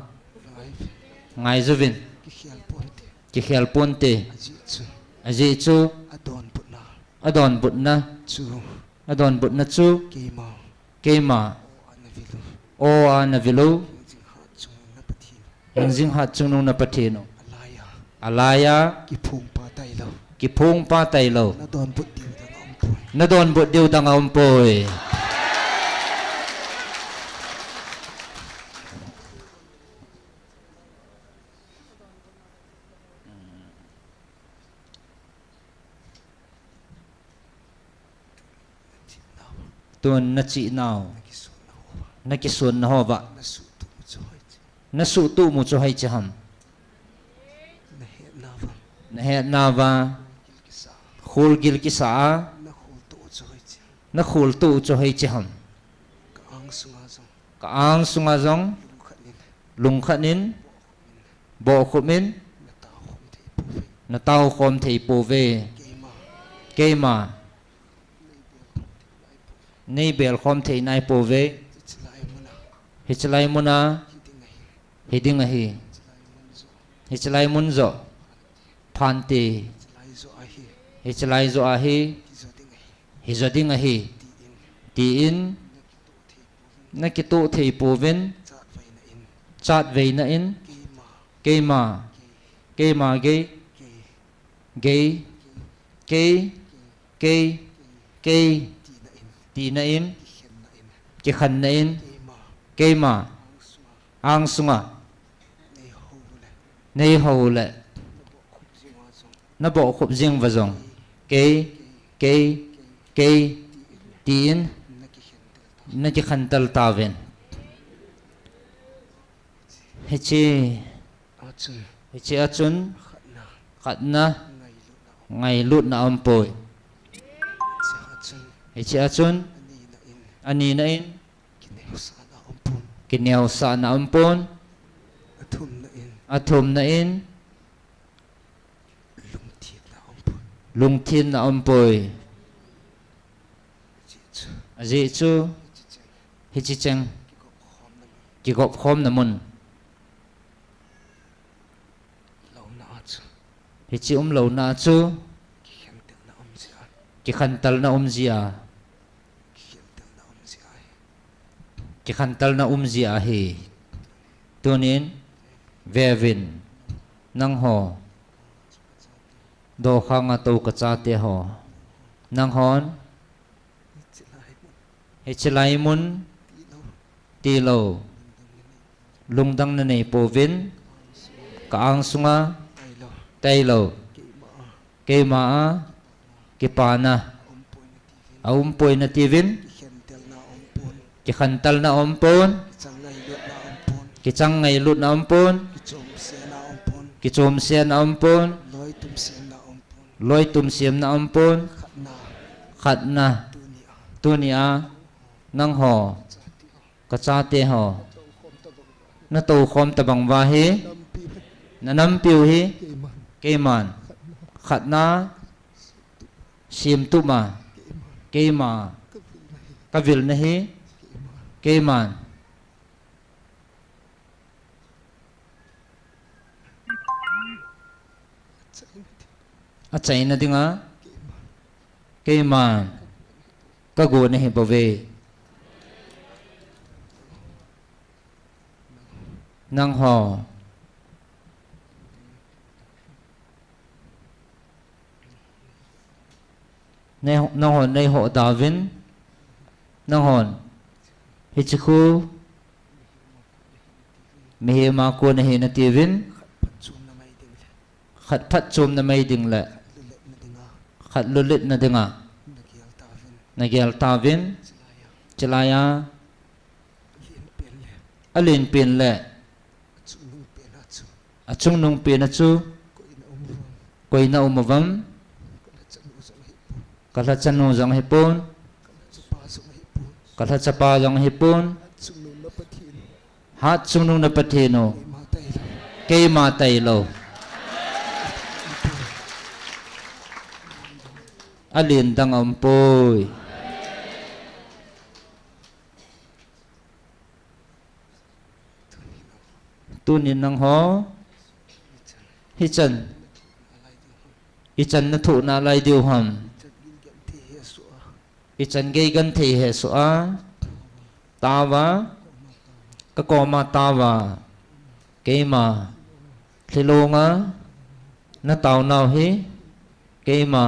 Ngaijuvin, kikhel ponte. Ajeh chu adonbutna, adonbutna chu keima O a na vil u. Hingjing hat chungnung na Pathen u. Alai a. Alai a. Kiphong pa tailou. Kiphong pa tailou. Na donbut diu dang a um poi. Na donbut diu dang a um poi. Tun na chih nau. Na kisun na hova. Na suhtuh mu chu hoi chi ham. Na hetna va. Khul gil kisa a. Na khul tuh chu hoi chi ham. Ka ang sunga jong. Lungkhat in. Bohkhum in. Na tao khom thei pouve. Keima. Nei bel khom thei nai pouve. Hiche lai muna. Hiding ahi. Hiche lai mun joh. Phante. Hiche lai joh ahi. Hijo ding ahi. Tin. Na kituh thei pouvin. Chatveina in. Keima. Keima gei. Gei. Kei. Kei. Kei. Tina in. Kikhenna in. Keima. Ang sunga. Nei hou le. Na bohkhup jing va jong. Kei, kei, kei, tin, na kikhantel tauvin. Hiche, hiche a chun, khatna, ngailutna aumpoi. Hiche a chun, anina in, kineosahna aumpon. Athumna in, Lungthinna aumpoi. Ajeh chu, hiche cheng, kigop khomna mun. Hiche umlouna chu, kikhantelna um jia. Kikhantelna um jia ahi. Tunin, veuvin, nangho. Dokhanga tou kachate ho. Nanghon. Hiche lai mun. Tilou. Lungdang nanei pouvin. Ka ang sunga. Tailou. Keima a. Kipana. Aumpoi natiuvin. Kikhantelna aumpon. Kichang ngailutna aumpon. Kichomsena aumpon. Loitumsemna aumpon. Khatna. Tunia. Nangho. Kachate ho. Natoukhom tabang uva hi. Nanampiu hi. Keiman. Khatna. Semtup ma. Keima. Kavilna hi. Keiman. Achaina dinga. Keiman. Kago nahi bouve. Nangho. Nanghon neiho dauvin. Nanghon. Hiche khu. Mihem a kon ahi natiuvin. Khat phatchomna mai ding le. Khat lolhitna dinga. Nagel tauvin. Chulaiya. Alenpen le. Achungnung pena chu. Koi na um uvam. Kalhachanu jong ahipon. Kalhachapa jong ahipon. Hatchungnung na Pathen u. Keima tailou. Alen dang aumpoi. Tunin nangho. Hichan. Ichan nathoh nalai diu ham. Ichan gei genthei hesoh a. Taova, ka koma taova, keima, thilonga, na taonau hi, keima,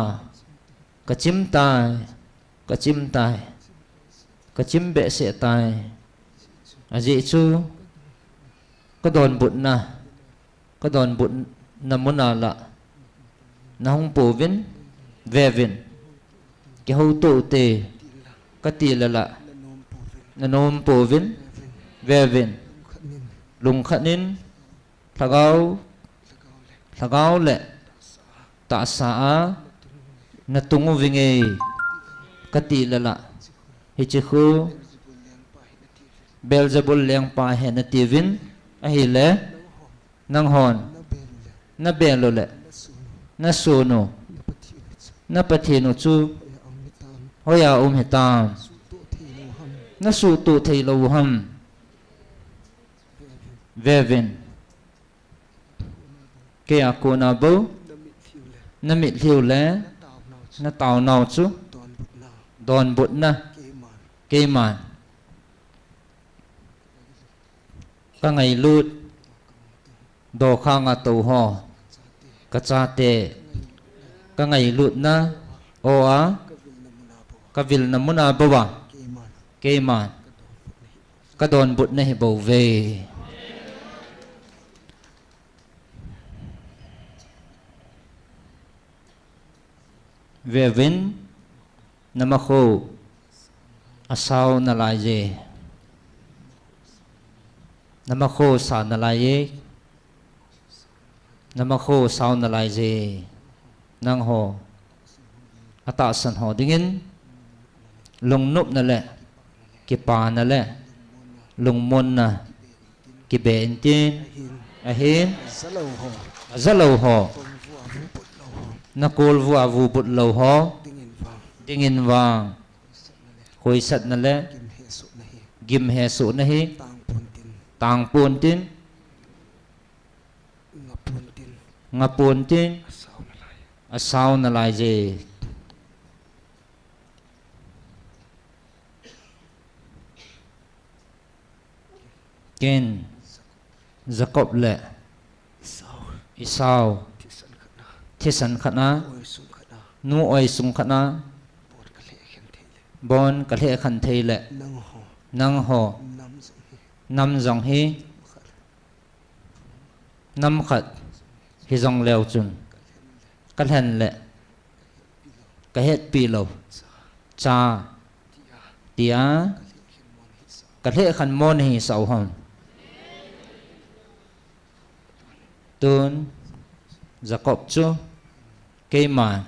ka chim tai, ka chim tai, ka chim behseh tai. Ajeh chu, ka donbutna, ka donbutna muna la, na hung pouvin, vevin. Kihouto ute, ka ti la la, na nom pouvin, vevin. Lungkhat in, lhagao, lhagao le tahsa a, na tung uvinge, ka ti la la. Hiche khu, Beelzebul lengpa ahi natiuvin, ahile, nanghon, na bel u le, na sun u, na Pathen u chu, hoiya um hitam. Na suhtoh thei lou u ham. Vevin. Keia kona bou, na mitlhi u le, na taonau chu, donbutna, keiman. Ka ngailut, dokhanga tou ho, ka chate, ka ngailutna, o a, ka vilna muna bou a, keiman, ka donbutna hi bouve. Vevin, na makho asao nalai je. Na makho sa nalai je. Na makho sao nalai je. Nangho atahsan ho dingin, lungnopna le, kipana le, lungmonna, kibe intin, ahin, ajalou ho, na kolvua vubut lou ho, dingin vang, khoisatna le, gimhesohna hi, tangpontin, ngapontin, asao nalai je. Ken, Jacob le Esau, thisan khatna, nu oi sung khatna, bon kalheh khen thei le, nangho, nam jong hi, nam khat hijong leu chun, kalhen le, kahetpi lou, cha, tia, kalheh khen mo nahisah u ham. Tun, Jacob chu, keiman,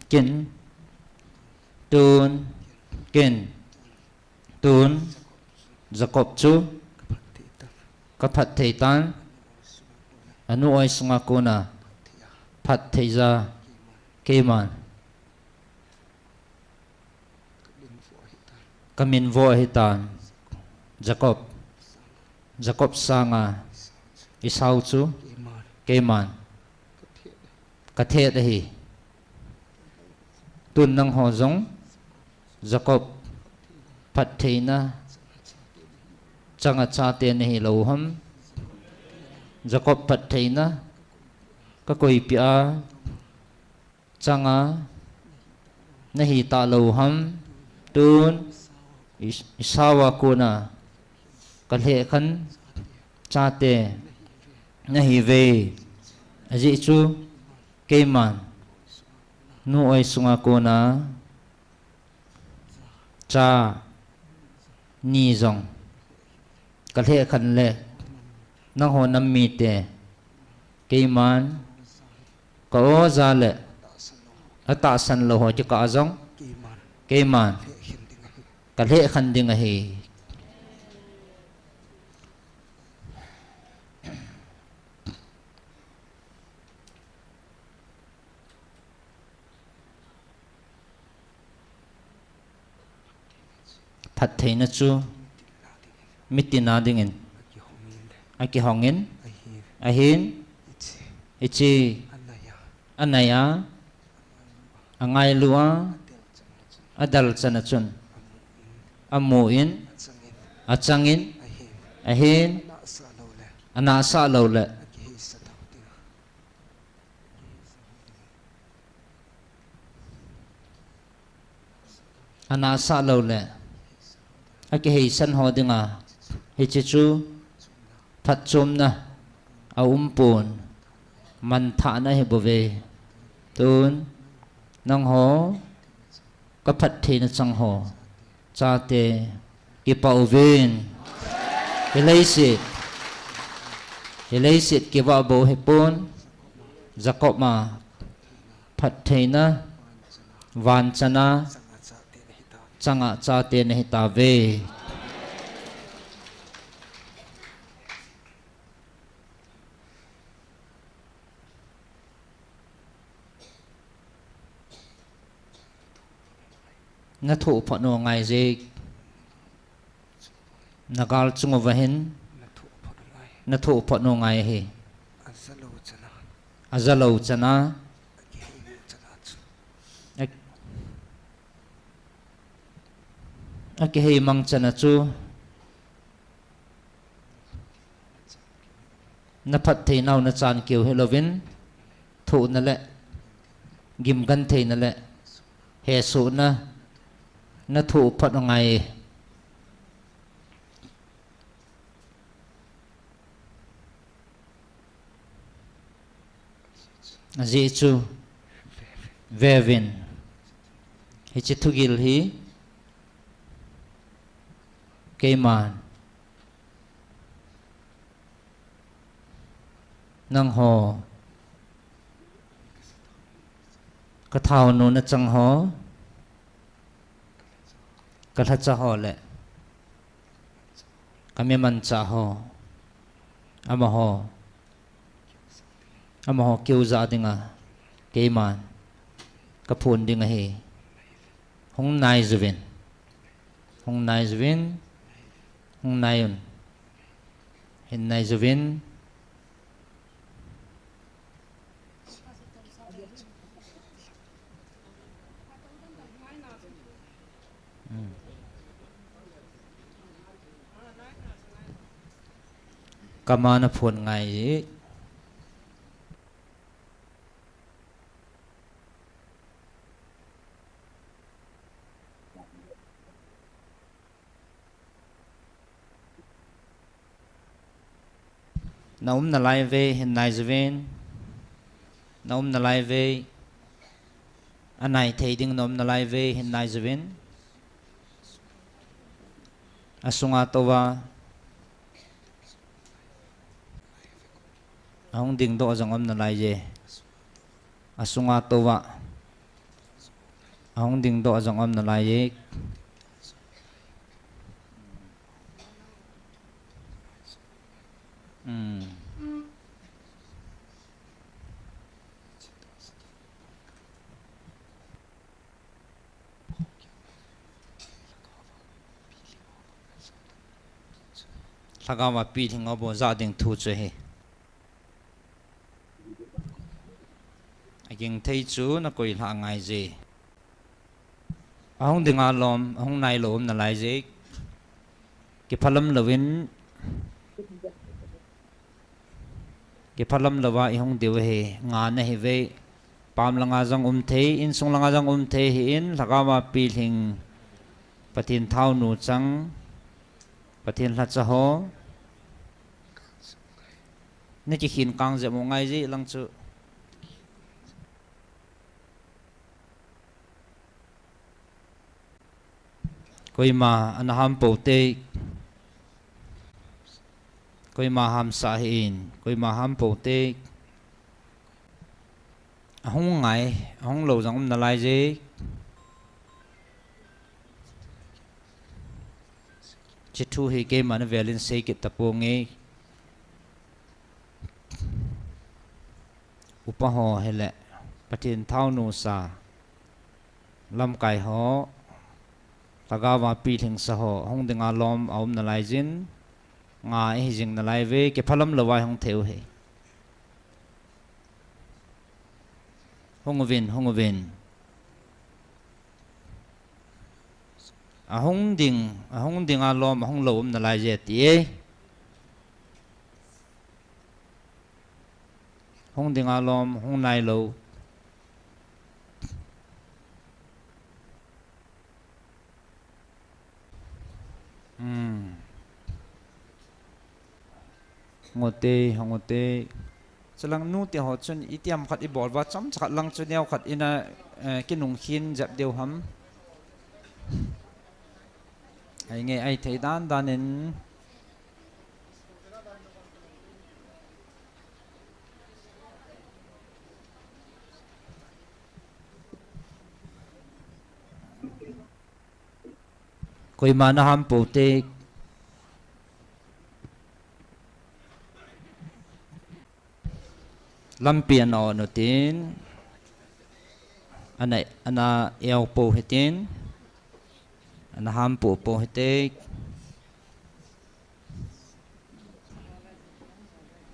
Ken, tun, ken, tun, Jacob chu, kaphatthei tan, anu oi sunga kona, phatthei ja, keiman, kaminvo ahitan, Jacob, Jacob sanga, Esau chu, keiman, kathet ahi. Tun nangho jong, Jacob, phattheina, changa chate nahilou ham. Jacob phattheina, kakoipia, changa, nahita lou ham. Tun, Esau a kona, kalheh khen, chate, nahiuve. Ajeh chu, keiman, nu oi sunga kona, cha, ni jong, kalheh khen le, nangho nam mite, keiman, ka-o ja le, atahsan lou ho kikah a jong, keiman, kalheh khen ding ahi. phattheina chu mitin a dingin akihongin, ahin, hiche anaiya angailua, adalchan a chun amun, achangin, ahin, anahsah loule anahsah loule akiheisan ho dinga hiche chu phatchomna aumpon, manthahna ahibouve. Tun nangho kaphattheina chang ho chate kipah uvin. Hileiset, hileiset kivah bou hipon, Jacob a phattheina vanchana changa chate nahitauve. Nathoh phat u angaije. Nagal chung uva hin nathoh phat u angai ahi. Ajalou chana akihei mang chana chu naphattheinau nachan keu hilouvin, thohna le gimgentheina le hesohna nathoh phat u angai. Ajeh chu veuvin, hiche thugil hi keiman nangho kathaonu nachang ho, kalhacha ho le kamimanchah ho, amaho, amaho keu jah dinga keiman kaphon ding ahi. Hung nai uvin, hung nai uvin, hung nai un, hin nai uvin. Kamana phon ngai. Naumna lai vei hin nai uvin. Naumna lai vei anai thei ding, naumna lai vei hin nai uvin. Asunga touva ahung dingdoh jong um nalaiye. Asunga touva ahung dingdoh jong um nalaiye. Hmm. Lhagao a pilhing ho bou jah ding thu chu ahi. Aging thei chu nakoi lhah ngai je. Ahung dinga lom, ahung nailou um nalai je. Kiphalam louvin, kiphalam louva ihung diu ahi, ngah nahi ve. Pam langa jong um thei, insung langa jong um thei ahin, lhagao a pilhing, Pathen thaonu chang, Pathen lhacha ho. Nakikhin kang jep u ngai je lang chu. Koima ana ham pou te, koima hamsah hih in, koima ham pou te. Ahung ngai, ahung lou jong um nalai je. Hiche thu hi keiman avel in sei kit taponge. Upa ho hile, Pathen thaonu sa, lamkai ho, Lhagao a pilhingsa ho, hung dinga lom aum nalai jin, nga ihi jing nalai uve, kiphalam louva hung thei u hi. Hung uvin, hung uvin. Ahung ding, ahung dinga lom, ahung lou um nalai je ti e. Hung dinga lom, hung nailou. Hmm. Hung ute, hung ute. Chulang nute ho chun itiham khat ibol uva, chomcha khat lang chu neo khat ina, eh, kinung khin jep diu ham. Ai nge, ai thei dan dan in. Koima na ham pou te. Lampi ana on utin, ana, ana eo pou hitin, ana ham pou pou hite.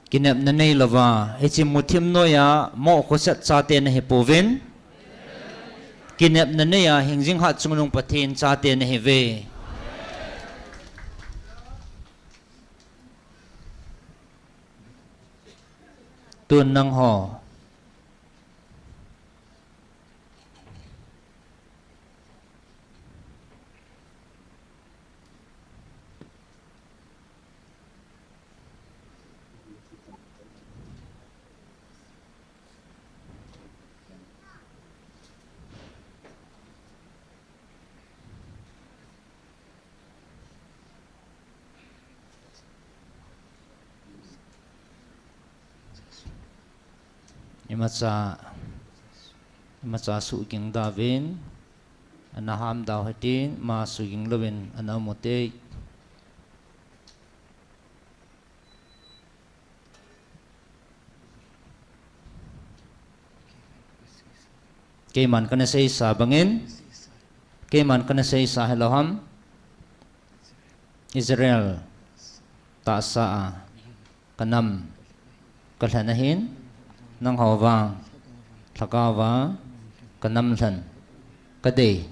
Kinepna neilouva, hiche muthim noiya, mo khoset chate nahi pouvin. Kinepna neiya, hingjing hatchungnung Pathen chate nahi uve. Tun nangho. Imacha, imacha suhging dauvin, ana ham dau hitin, ima suhging louvin, ana um ute. Keiman kana seisa bangin, keiman kana seisa hilou ham, Israel tahsa a kanam kalhen ahin, nangho vang, lhagao va kanam lhen, kadei,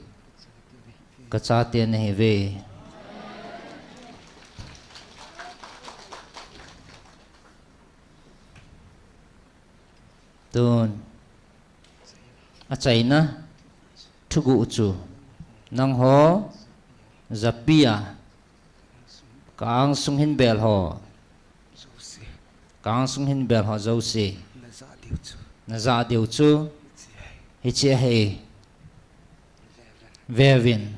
kachate nahi uve. Tun, achaina thuguh chu, nangho japi a, ka angsung hin bel ho, ka angsung hin bel ho jouse, najah diu chu, hiche ahi, veuvin.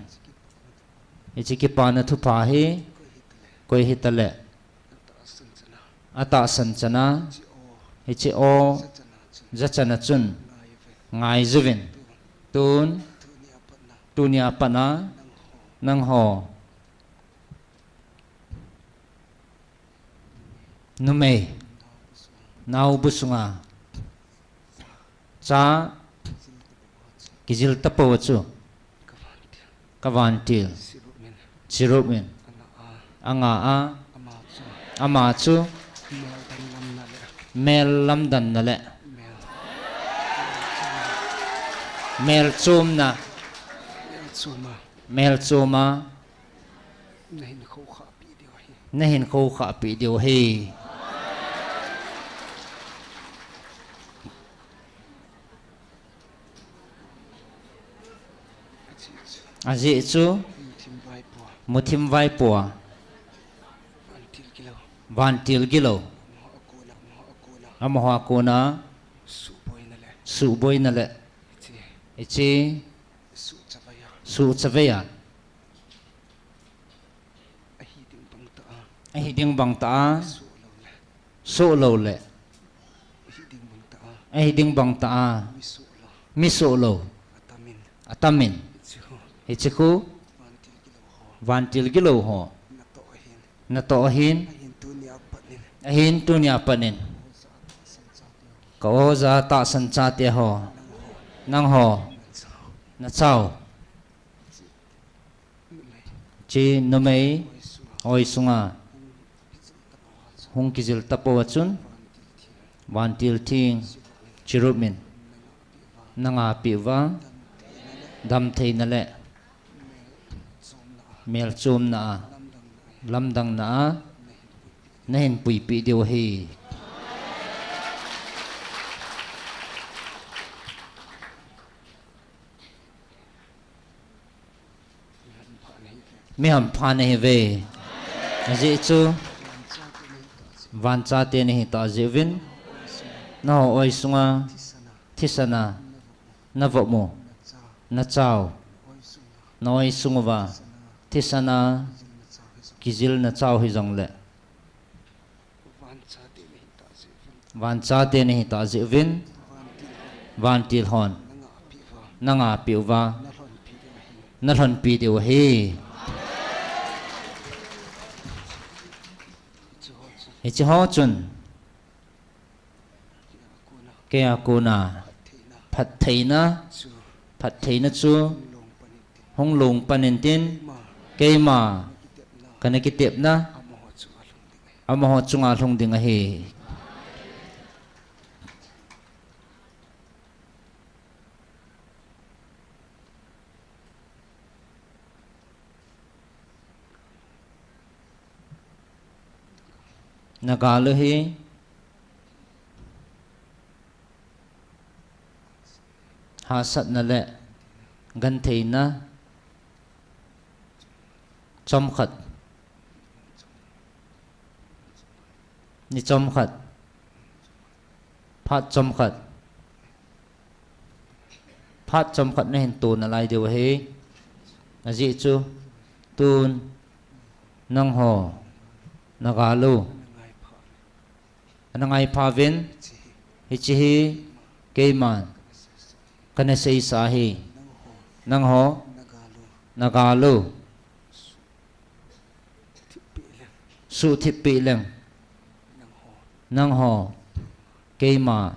Hiche kipana thupha hi, koi hitale, atahsan chana, hiche o, jachana chun, ngaijuvin. Tun, tunia patna, nangho numei, naobu sunga, cha, kijil tapou chu, kavantil, cherubim, anga a, ama chu, mel lamdanna le, mel chomna, mel choma, nahin khoukhah peh diu ahi. Ajeh chu, muthim vaipoa, vantil gilou, amaho a kona, suhboina le, hiche, suhchaveiya, ahi ding bangtah a, soh loule, ahi ding bangtah a, mi soh lou, atamin, hiche khu, vantil gilou ho, natoh ahin, ahin tunia patnin, ka oja tahsan chate ho, nangho, nachao, Hiche numei oi sunga hung kijil tapou a chun, vantil theng cherub in nanga peh uva, damtheina le melchomna a, lamdangna a, nahin puipeh diu ahi. Mi hampha nahiuve. Ajeh chu, vanchate nahi tah jeh uvin, nangho oi sunga, thisana, navop u, nachao, na oi sung uva, thisana, kijilna chao hijongle, vanchate nahi tah jeh uvin, vantil hon nanga peh uva, nalhonpi diu ahi. Hiche ho chun, keia kona phattheina, phattheina chu hung long pan intin, keima kana kitepna amaho chunga lhung ding ahi. Nagal u hi hahsatna le gentheina chomkhat, ni chomkhat, phat chomkhat, phat chomkhat nahin to nalai diu ahi. Ajeh chu, tun nangho nagal u ana ngaipha uvin, hiche hi keiman kana seisa ahi. Nangho nagal u suhthip peh leng, nangho keima,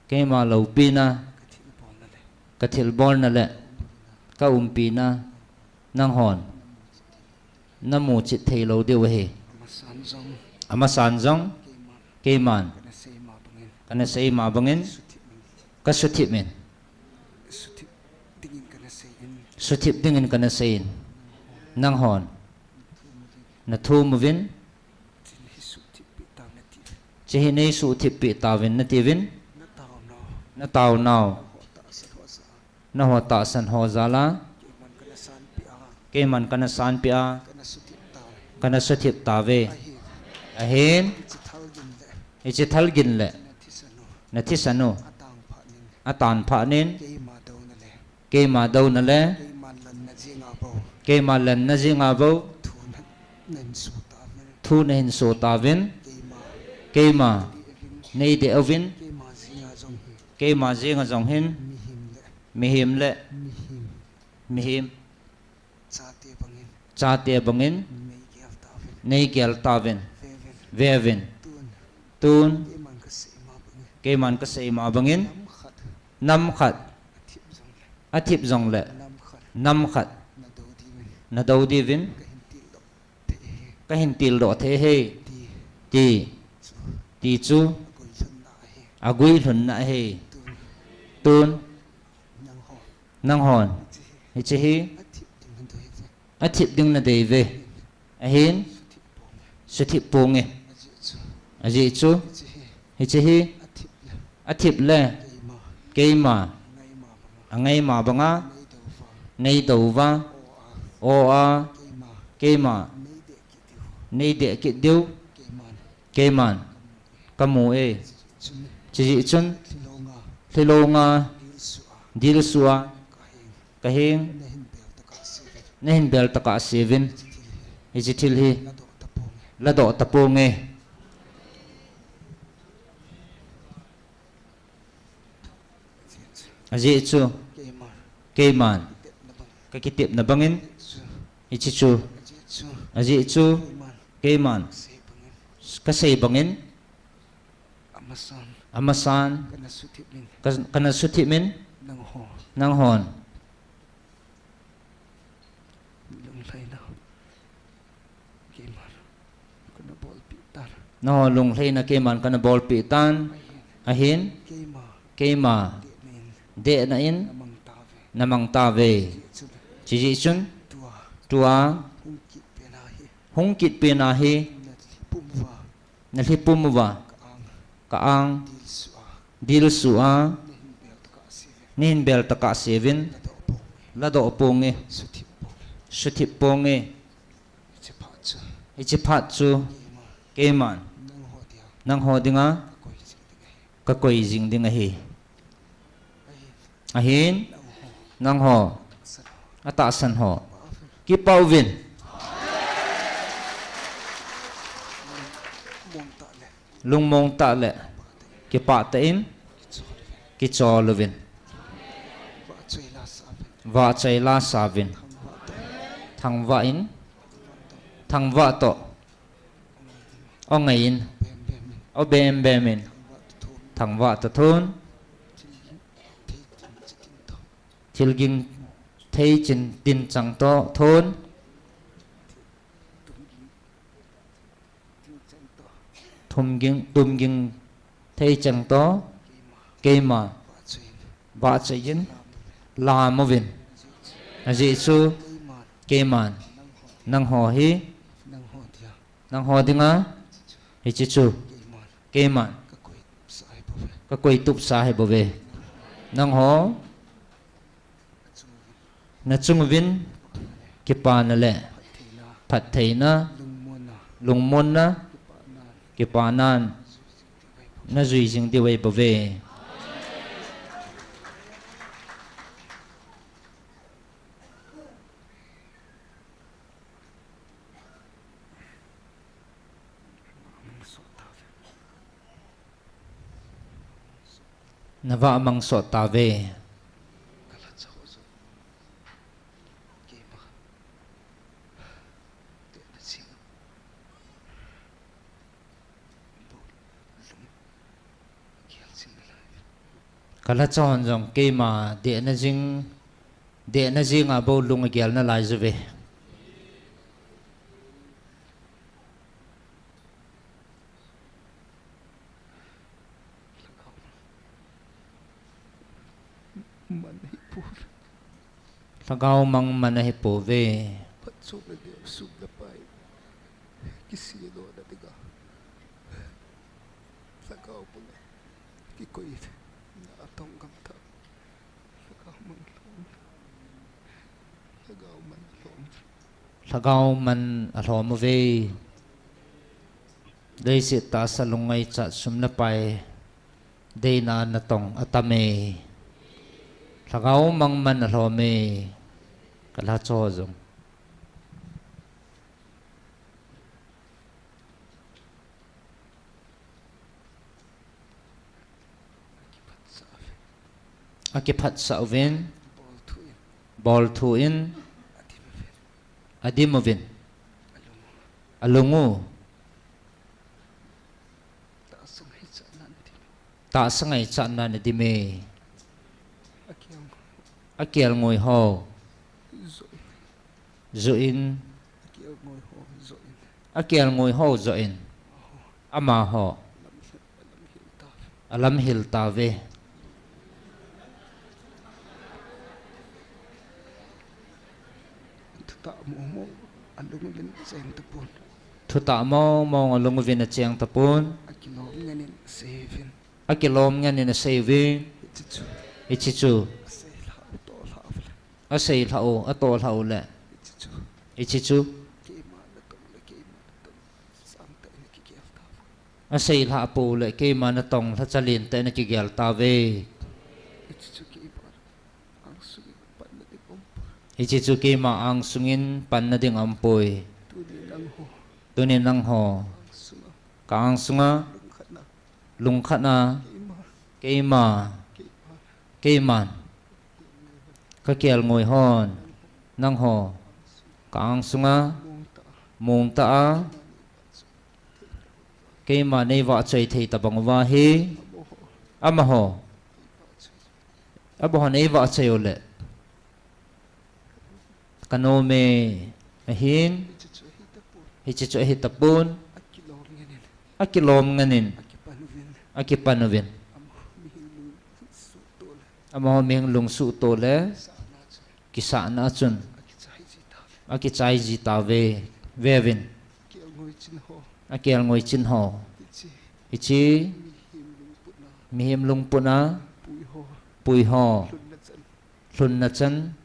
keima loupina, kathilbolna le kaumpina, nanghon namuchit theilou diu ahi. Amasan jong, keiman kana sei ma bangin, kasuthip in, suthip dingin kana sei in. Nanghon nathum uvin, hiche hi neisuhthip peh tauvin natiuvin, nataonau, naho tahsan ho jal a, keiman kana sanpeh a, kana suthip tauve. Ahin, hiche thalgin le nathisan u atan phatnin, keima douna le keima lenna jenga bou thu nahin so tauvin, keima neideh uvin, keima jenga jong hin mihem le mihem chate bangin neigel tauvin, veuvin. Tun keiman kasei ma bangin, nam khat athip jongle nam khat nadou diuvin kahin tildoh thei ahi, ti, ti chu aguilhunna ahi. Tun nanghon hiche hi athip ding nadeiuve. Ahin, suthip ponge. Ajeh chu, hiche hi athip le keima angaima banga neidou uva, o a, keima neideh kit diu, keiman kamu e. Chujeh chun, lhilonga dilsuh a kaheng, nahin bel tokah seuvin, hiche thil hi ladoh taponge. Ajeh chu, keiman kakitepna bangin, hiche chu, ajeh chu, keiman kasei bangin, amasan kana suthip in, nanghon, Lunglhaina keiman kana bolpeh tan. Nangho lunglhaina keiman kana bolpeh tan. Ahin, ahin, keima, keima dehna in, dehna in namang tave. Namang tave. Chijeh chun, chijeh chun tua, tua hung kit pen ahi, hung kit pen ahi, nalhi pum uva, nalhi pum uva, ka ang, ka ang, dilsu a, dilsu a, nahin bel tokah seuvin, nahin bel tokah seuvin, ladoh ponge, ladoh ponge, suthip ponge, suthip ponge. Hiche phat chu, hiche phat chu, keiman, keiman, nangho dinga, nangho dinga, ka koi jing ding ahi, ka koi jing ding ahi. Ahin, nangho, atahsan ho, kipah uvin. Lungmong tah le, kipah tah in, kichol uvin. Vahchoi la sa uvin. Thangvah in, thangvah toh, o ngai in, o bem bem in, thangvah ta thun. Thil ging thei chin tin chang toh thun. Thum ging, tum ging thei chang toh, keima, vahchoi in, lam uvin. Ajeh chu, keiman, nangho hi, nangho dinga, hiche chu, keiman, ka koi tup sa ahi bouve. Nangho, nachung uvin, kipana le, phattheina, lungmonna, kipanan, najui jing diu ahi bouve. Navah mang sot tave. Ka lhacha hon jong keima dehna jing, dehna jinga bou lung agel nalai uve. Lhagao mang man ahipouve. Phatchomna neo sum le pai kiselona dinga lhagao banga kikoina atong gamtah. Lhagao mang lhom. Lhagao man lhom. Lhagao man alhom uve. Leiset tahsa lungngaichat sum le pai deina natong atame. Lhagao mang man alhome. Ka lhacha jong. Akiphatsah uvin. Bolthu in. Adim uvin. Alung u. Tahsa ngaichatna nadime. Akelngoi ho. Joh in. Akelngoi ho joh in. Amaho. Alamhil tauve. Thutah mong mong alung uvin acheng tapon. Thutah mong mong alung uvin acheng tapon. Akilom ngen in asei uvin. Akilom ngen in asei uvin. Hiche chu. Hiche chu. Asei lhah u, atoh lhah u le. Asei lhah u, atoh lhah u le. Hiche chu. Hiche chu. Keima natong le keima natong sangtah in akigel tauve. Asei lhah pou le keima natong lhacha lentah in akigel tauve. Hiche chu keima angsung in panna ding aumpoi. Hiche chu keima angsung in panna ding aumpoi. Tuni nangho. Tuni nangho. Angsunga. Ka angsunga. Lungkhatna. Lungkhatna. Keima. Keima. Keima. Keiman. Ka kelngoi hon. Nangho. Ka angsunga. Mong tah a. Mong tah a. Keima nei vahchoi thei tabang uva hi. Amaho. Amaho. Amaho nei vahchoi u le. Kanom e. Ahin. Hiche chu ahi tapon. Akilom ngen in. Akipan uvin. Amaho mihing lungsuh to le. Kisahna chun. Akichai ji tave. Veuvin. Akelngoi chin ho. Hiche. Mihem lungput a. Pui ho. Lhunna chan.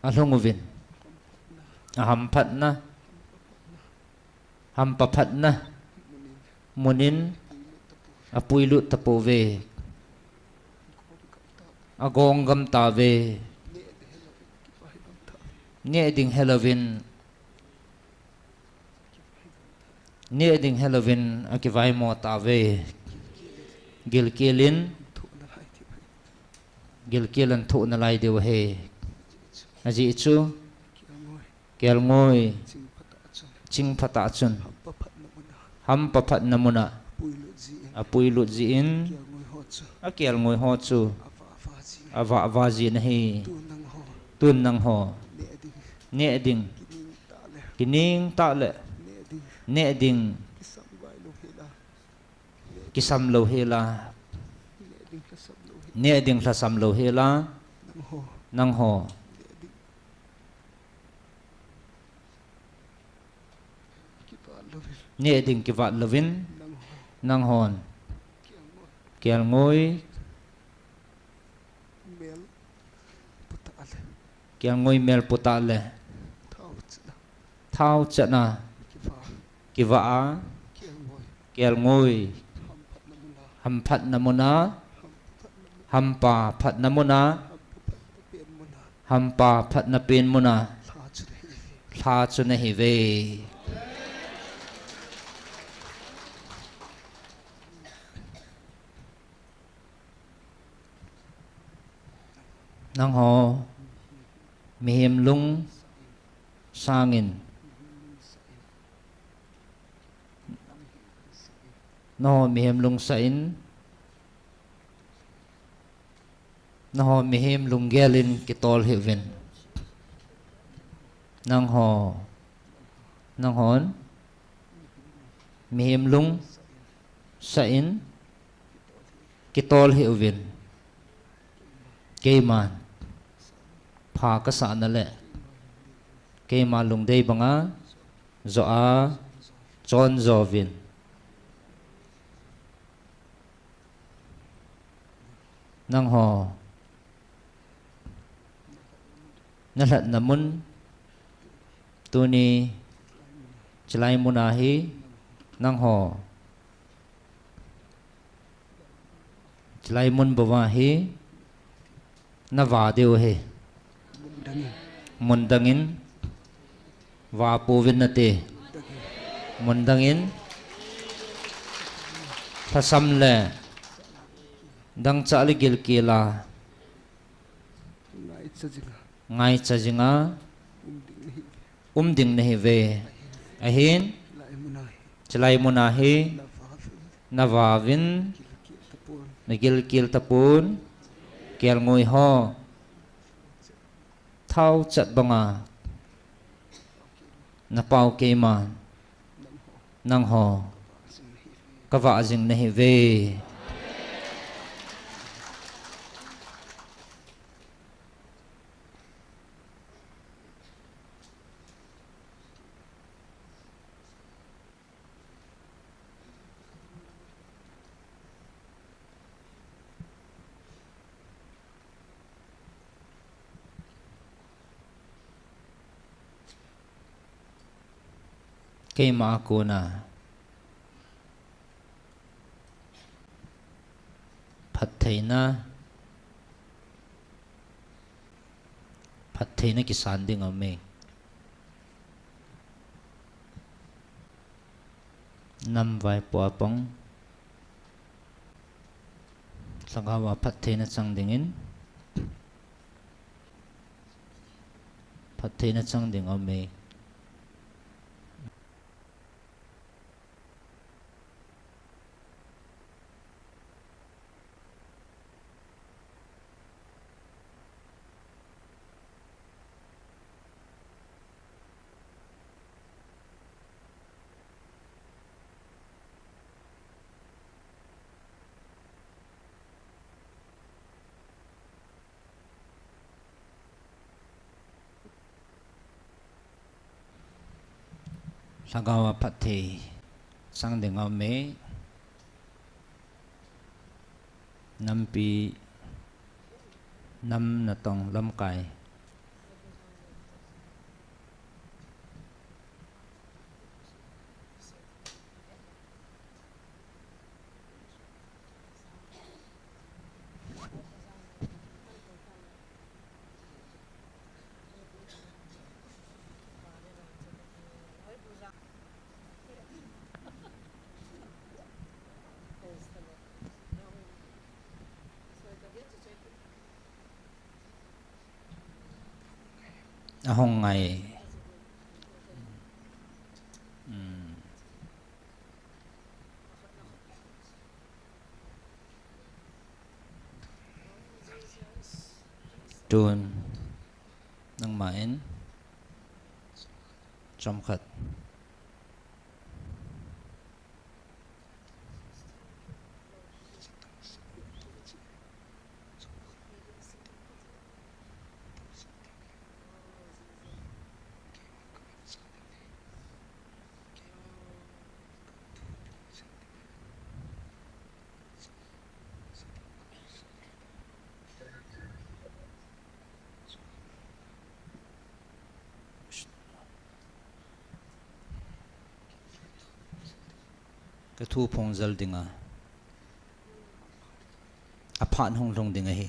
Alhung uvin. Ahamphatna. Hampa phatna. Munin. Apuilut tapouve. Agong gam tave. Neh ding helouvin. Neh ding helouvin akivaimo tave. Gilkel in. Gilkel in thoh nalai diu ahi. Ajeh chu. Kelngoi. Chingphat a chun. Hampa phatna mun a. Apuilut jeh in. Akelngoi ho chu. Avah vah jin ahi. Tun nangho. Neh ding. Kining tah le. Neh ding. Kisam lou hela. Neh ding lhasam lou hela. Nangho. Neh ding kivat louvin. Nanghon. Kelngoi. Kelngoi mel putah le. Thao chatna. Kivah a. Kelngoi. Hamphatna mun a. Hampa phatna mun a. Hampa phatna pen mun a. Lha chu nahiuve. Nangho mihem lung sangin. Nangho mihem lung sangin. Nangho mihem lunggel in kitol hih uvin. Nangho. Nanghon. Mihem lung sangin. Kitol hih uvin. Keiman. Pha kasah na le. Keima lungdei banga. Jo a. Chon jo uvin. Nangho. Nalhatna mun. Tuni. Chilai mun a hi. Nangho. Chilai mun bou a hi. Nava diu ahi. Mun dangin. Vapouvin nate. Mun dangin. Lhasam le. Dangchah le gilkel a. Ngaicha jinga. Um ding nahiuve. Ahin. Chilai mun a hi. Nava uvin. Nagilkel tapon. Kelngoi ho. Thao chat banga. Napao keima. Nangho. Kavah jing nahiuve. Keima a kona. Phattheina. Phattheina kisan ding aume. Nam vaipo a pang. Lhagao a phattheina chang dingin. Phattheina chang ding aume. Lhagao a phatthei sang ding a um e. Nampi, nam natong lamkai. Ahung ngai. Hmm. Tun, nangma in, chomkhat. Ka thu phong jal dinga, a phat hung lhung ding ahi.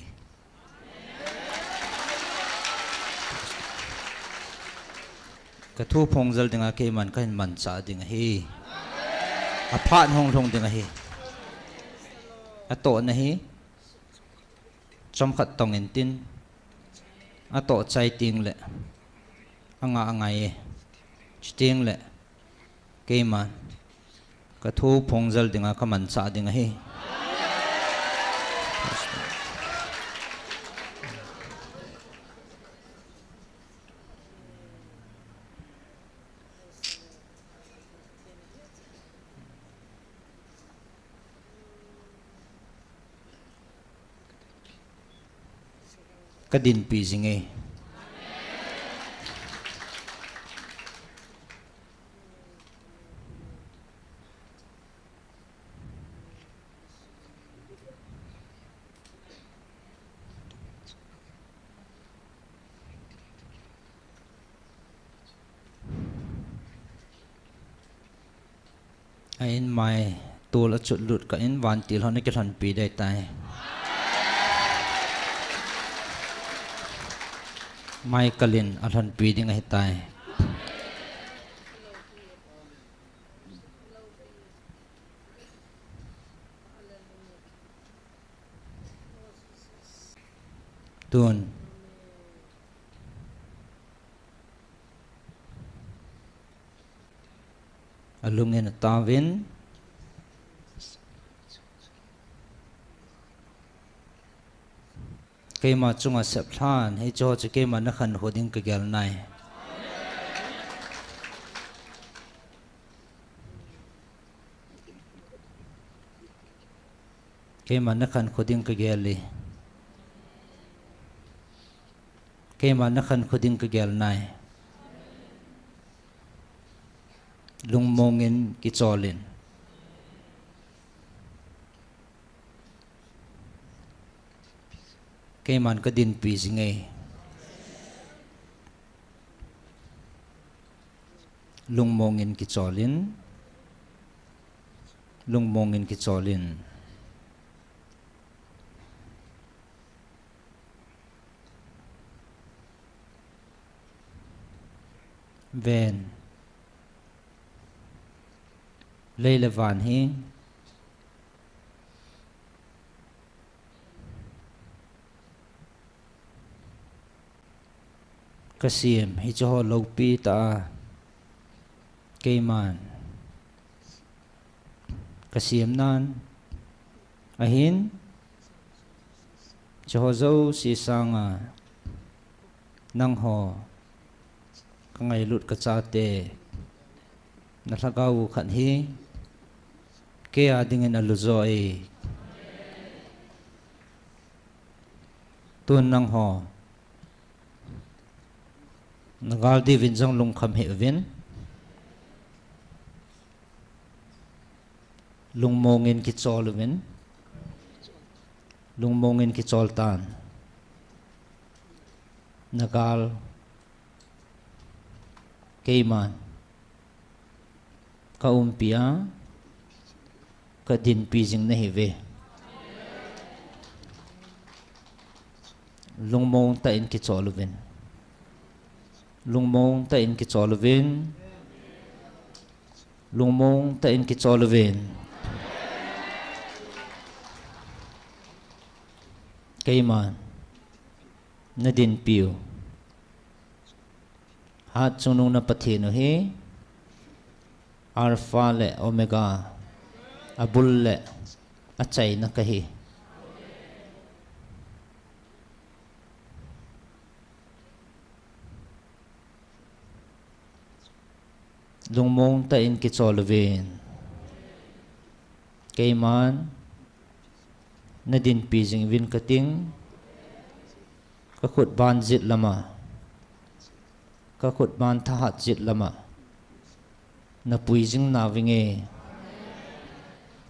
Ka thu phong jal dinga keiman ka hin manchah ding ahi. A phat hung lhung ding ahi. A toh na hi. Chomkhat tong in tin, a toh chai ting le, a nga a ngai e. Chi ting le, keiman, ka thu phong jal dinga ka manchah ding ahi. Ka dinpi jing e. A in mai tol a chut lut ka in vantil hon a kilhonpi dei tai. Mai kalin a lhonpi ding ahi tai. Tun. A lungin a taovin. Keima chunga sep lhan, hiche ho chu keima na khankho ding ka gel nai. Keima na khankho ding ka gel e. Keima na khankho ding ka gel nai. Lungmong in kichol in. Keiman ka dinpi jing e. Lungmong in kichol in. Lungmong in kichol in. Ven. Lei le van hi. Ka sem, hiche ho loupi tah a. Keiman. Ka sem nan. Ahin. Hiche ho jouse sanga. Nangho. Ka ngailut ka chate. Na lhagao u khat hi. Kei a dingin a lujo e. Tun nangho. Na gal diuvin jong lungkham hih uvin. Lungmong in kichol uvin. Lungmong in kichol tan. Nagal keiman ka umpi a, ka dinpi jing nahi ve. Lungmong tah in kichol uvin. Lungmong tah in kichol uvin. Lungmong tah in kichol uvin. Keiman na dinpiu, Hatchungnung na Pathen u hi Alpha le Omega, abul le achaina kahi. Lungmong tah in kichol uvin. Keiman na dinpi jing uvin kating. Ka khut ban jet lama, ka khut ban thahat jet lama na pui jing nauvinge.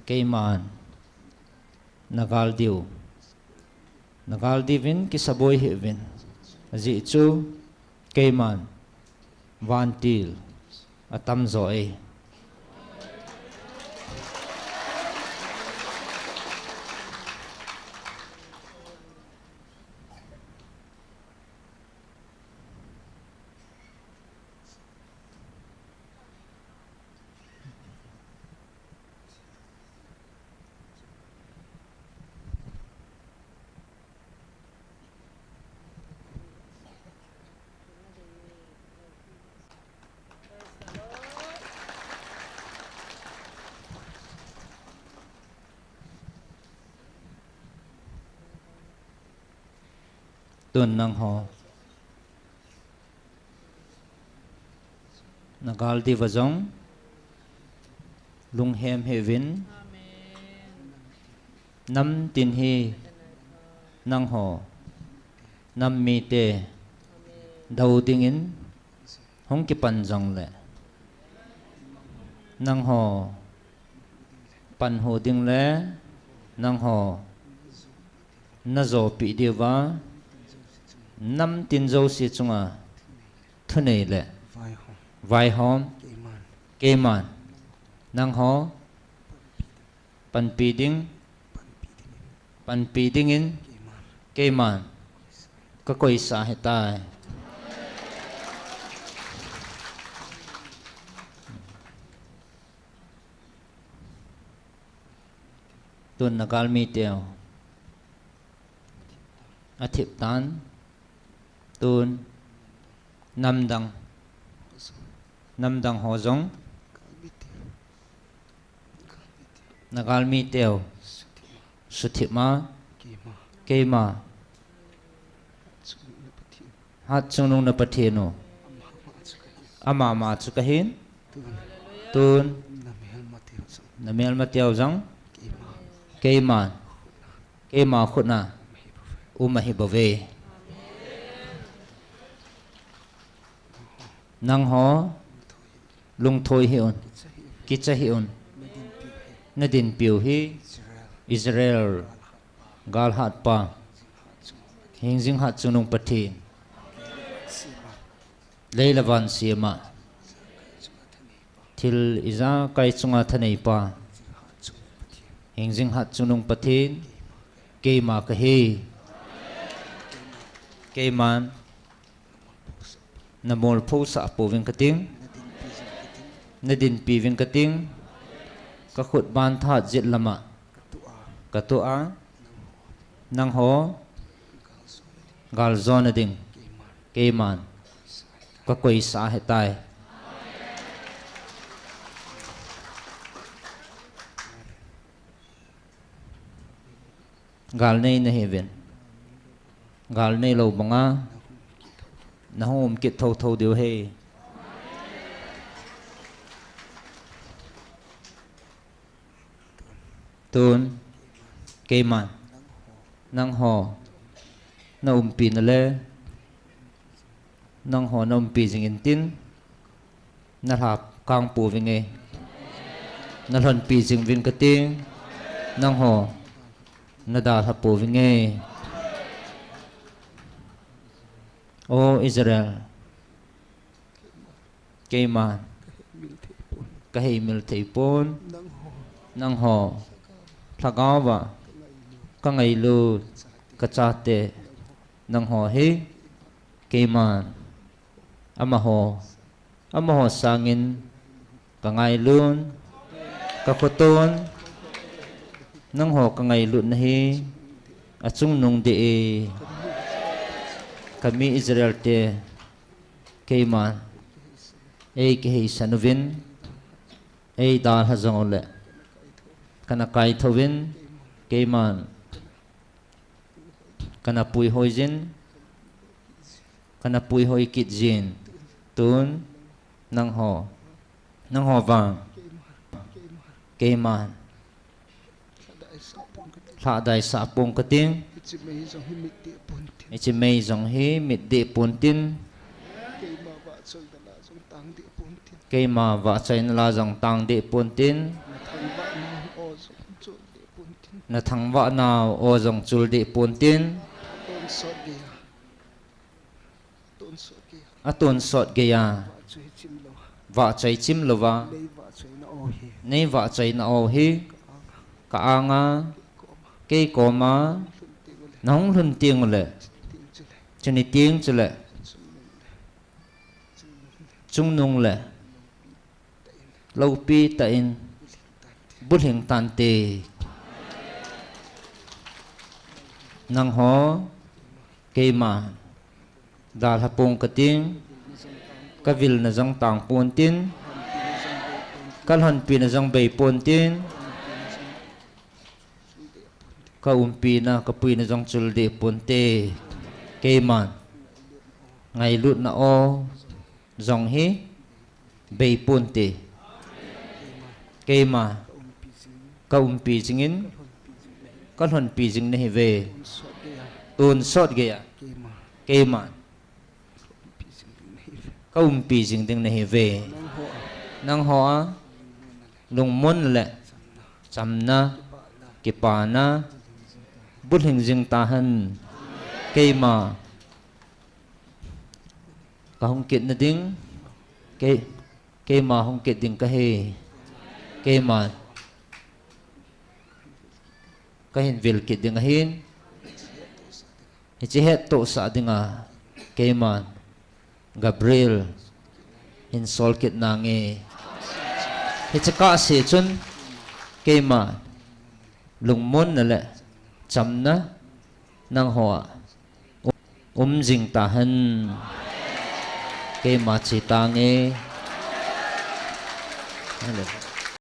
Keiman nagal diu, nagal diuvin kisaboi hih uvin. Ajeh chu keiman vantil atamjo e. Tun nangho nagal diuva jong lunghem hih uvin. Namtin hi nangho nam mite dou dingin hung kipan jongle, nangho panhu ding le nangho najopeh diuva namtin jouse chunga thunei le vaihom keiman nangho panpi ding, panpi dingin keiman kakoisa ahitai. Tun nagal miteu athip tan. Tun namdang, namdang ho jong nagal miteu suthip ma, keima Hatchungnung na Pathen u, amama chu kahin. Tun namelmateu jong keiman, keima khutna um ahibouve. Nangho lungthoi hih un, kicha hih un. Nadinpiu hi Israel galhatpa, hingjing Hatchungnung Pathen, lei le van sema, thil ijakai chunga thaneipa, hingjing Hatchungnung Pathen keima kahi. Keiman namolphosah pouving kating, nadinpiuving kating. Kakhut ban thahat jet lama katoh a, nangho galjona ding keiman kakoisa ahitai. Galnei nahiuvin, galneilou banga nahung um kit thouthou diu ahi. Tun keiman nangho naumpina le nangho naumpi jing intin, nalhakang pouvinge. Nalhonpi jing uvin kati. Nangho nadalha pouvinge. O Israel, keiman kaheimil thei pon. Nangho lhagaova kangailut kachate nangho hi keiman amaho, amaho sangin kangailun, kakhotun. Nangho kangailutna hi achungnung deh e. Kami Israel te, keiman eikiheisan uvin, eidalha jong uleh kana kaithouvin, keiman kana puihoi jin, kana puihoi kit jin. Tun nangho, nangho vang keiman lhadaisah pong kating. Hiche mei jong hi mit deh pontin. Keima vahchoina la jong tang deh pontin. Nathangvah nau o jong chul deh pontin. Atonsot geiya vahchoi chim louva neivahchoina o hi ka anga, keikoma nahung lhun teng uleh, chuni teng chuleh chungnung le loupi tah in bulhing tante. Nangho keiman dalha pong kating. Kavilna jong tang pontin, kalhonpina jong bei pontin, kaumpina, kapuina jong chul deh ponte. Keiman ngailutna o jong hi bei ponte. Keima kaumpi jingin kalhonpi jing nahiuve. Tonsot geiya keiman kaumpi jing ding nahiuve. Nangho a lungmon le chamna, kipana bulhing jing tahen. Keima kahung kitna ding, kei, keima hung kit ding kahi. Keima kahin vil kit ding ahin, hiche hettohsah dinga keiman Gabriel hin sol kit nange. Hiche kahse chun keima lungmonna le chamna nangho a um jing tahen. Keima che tange.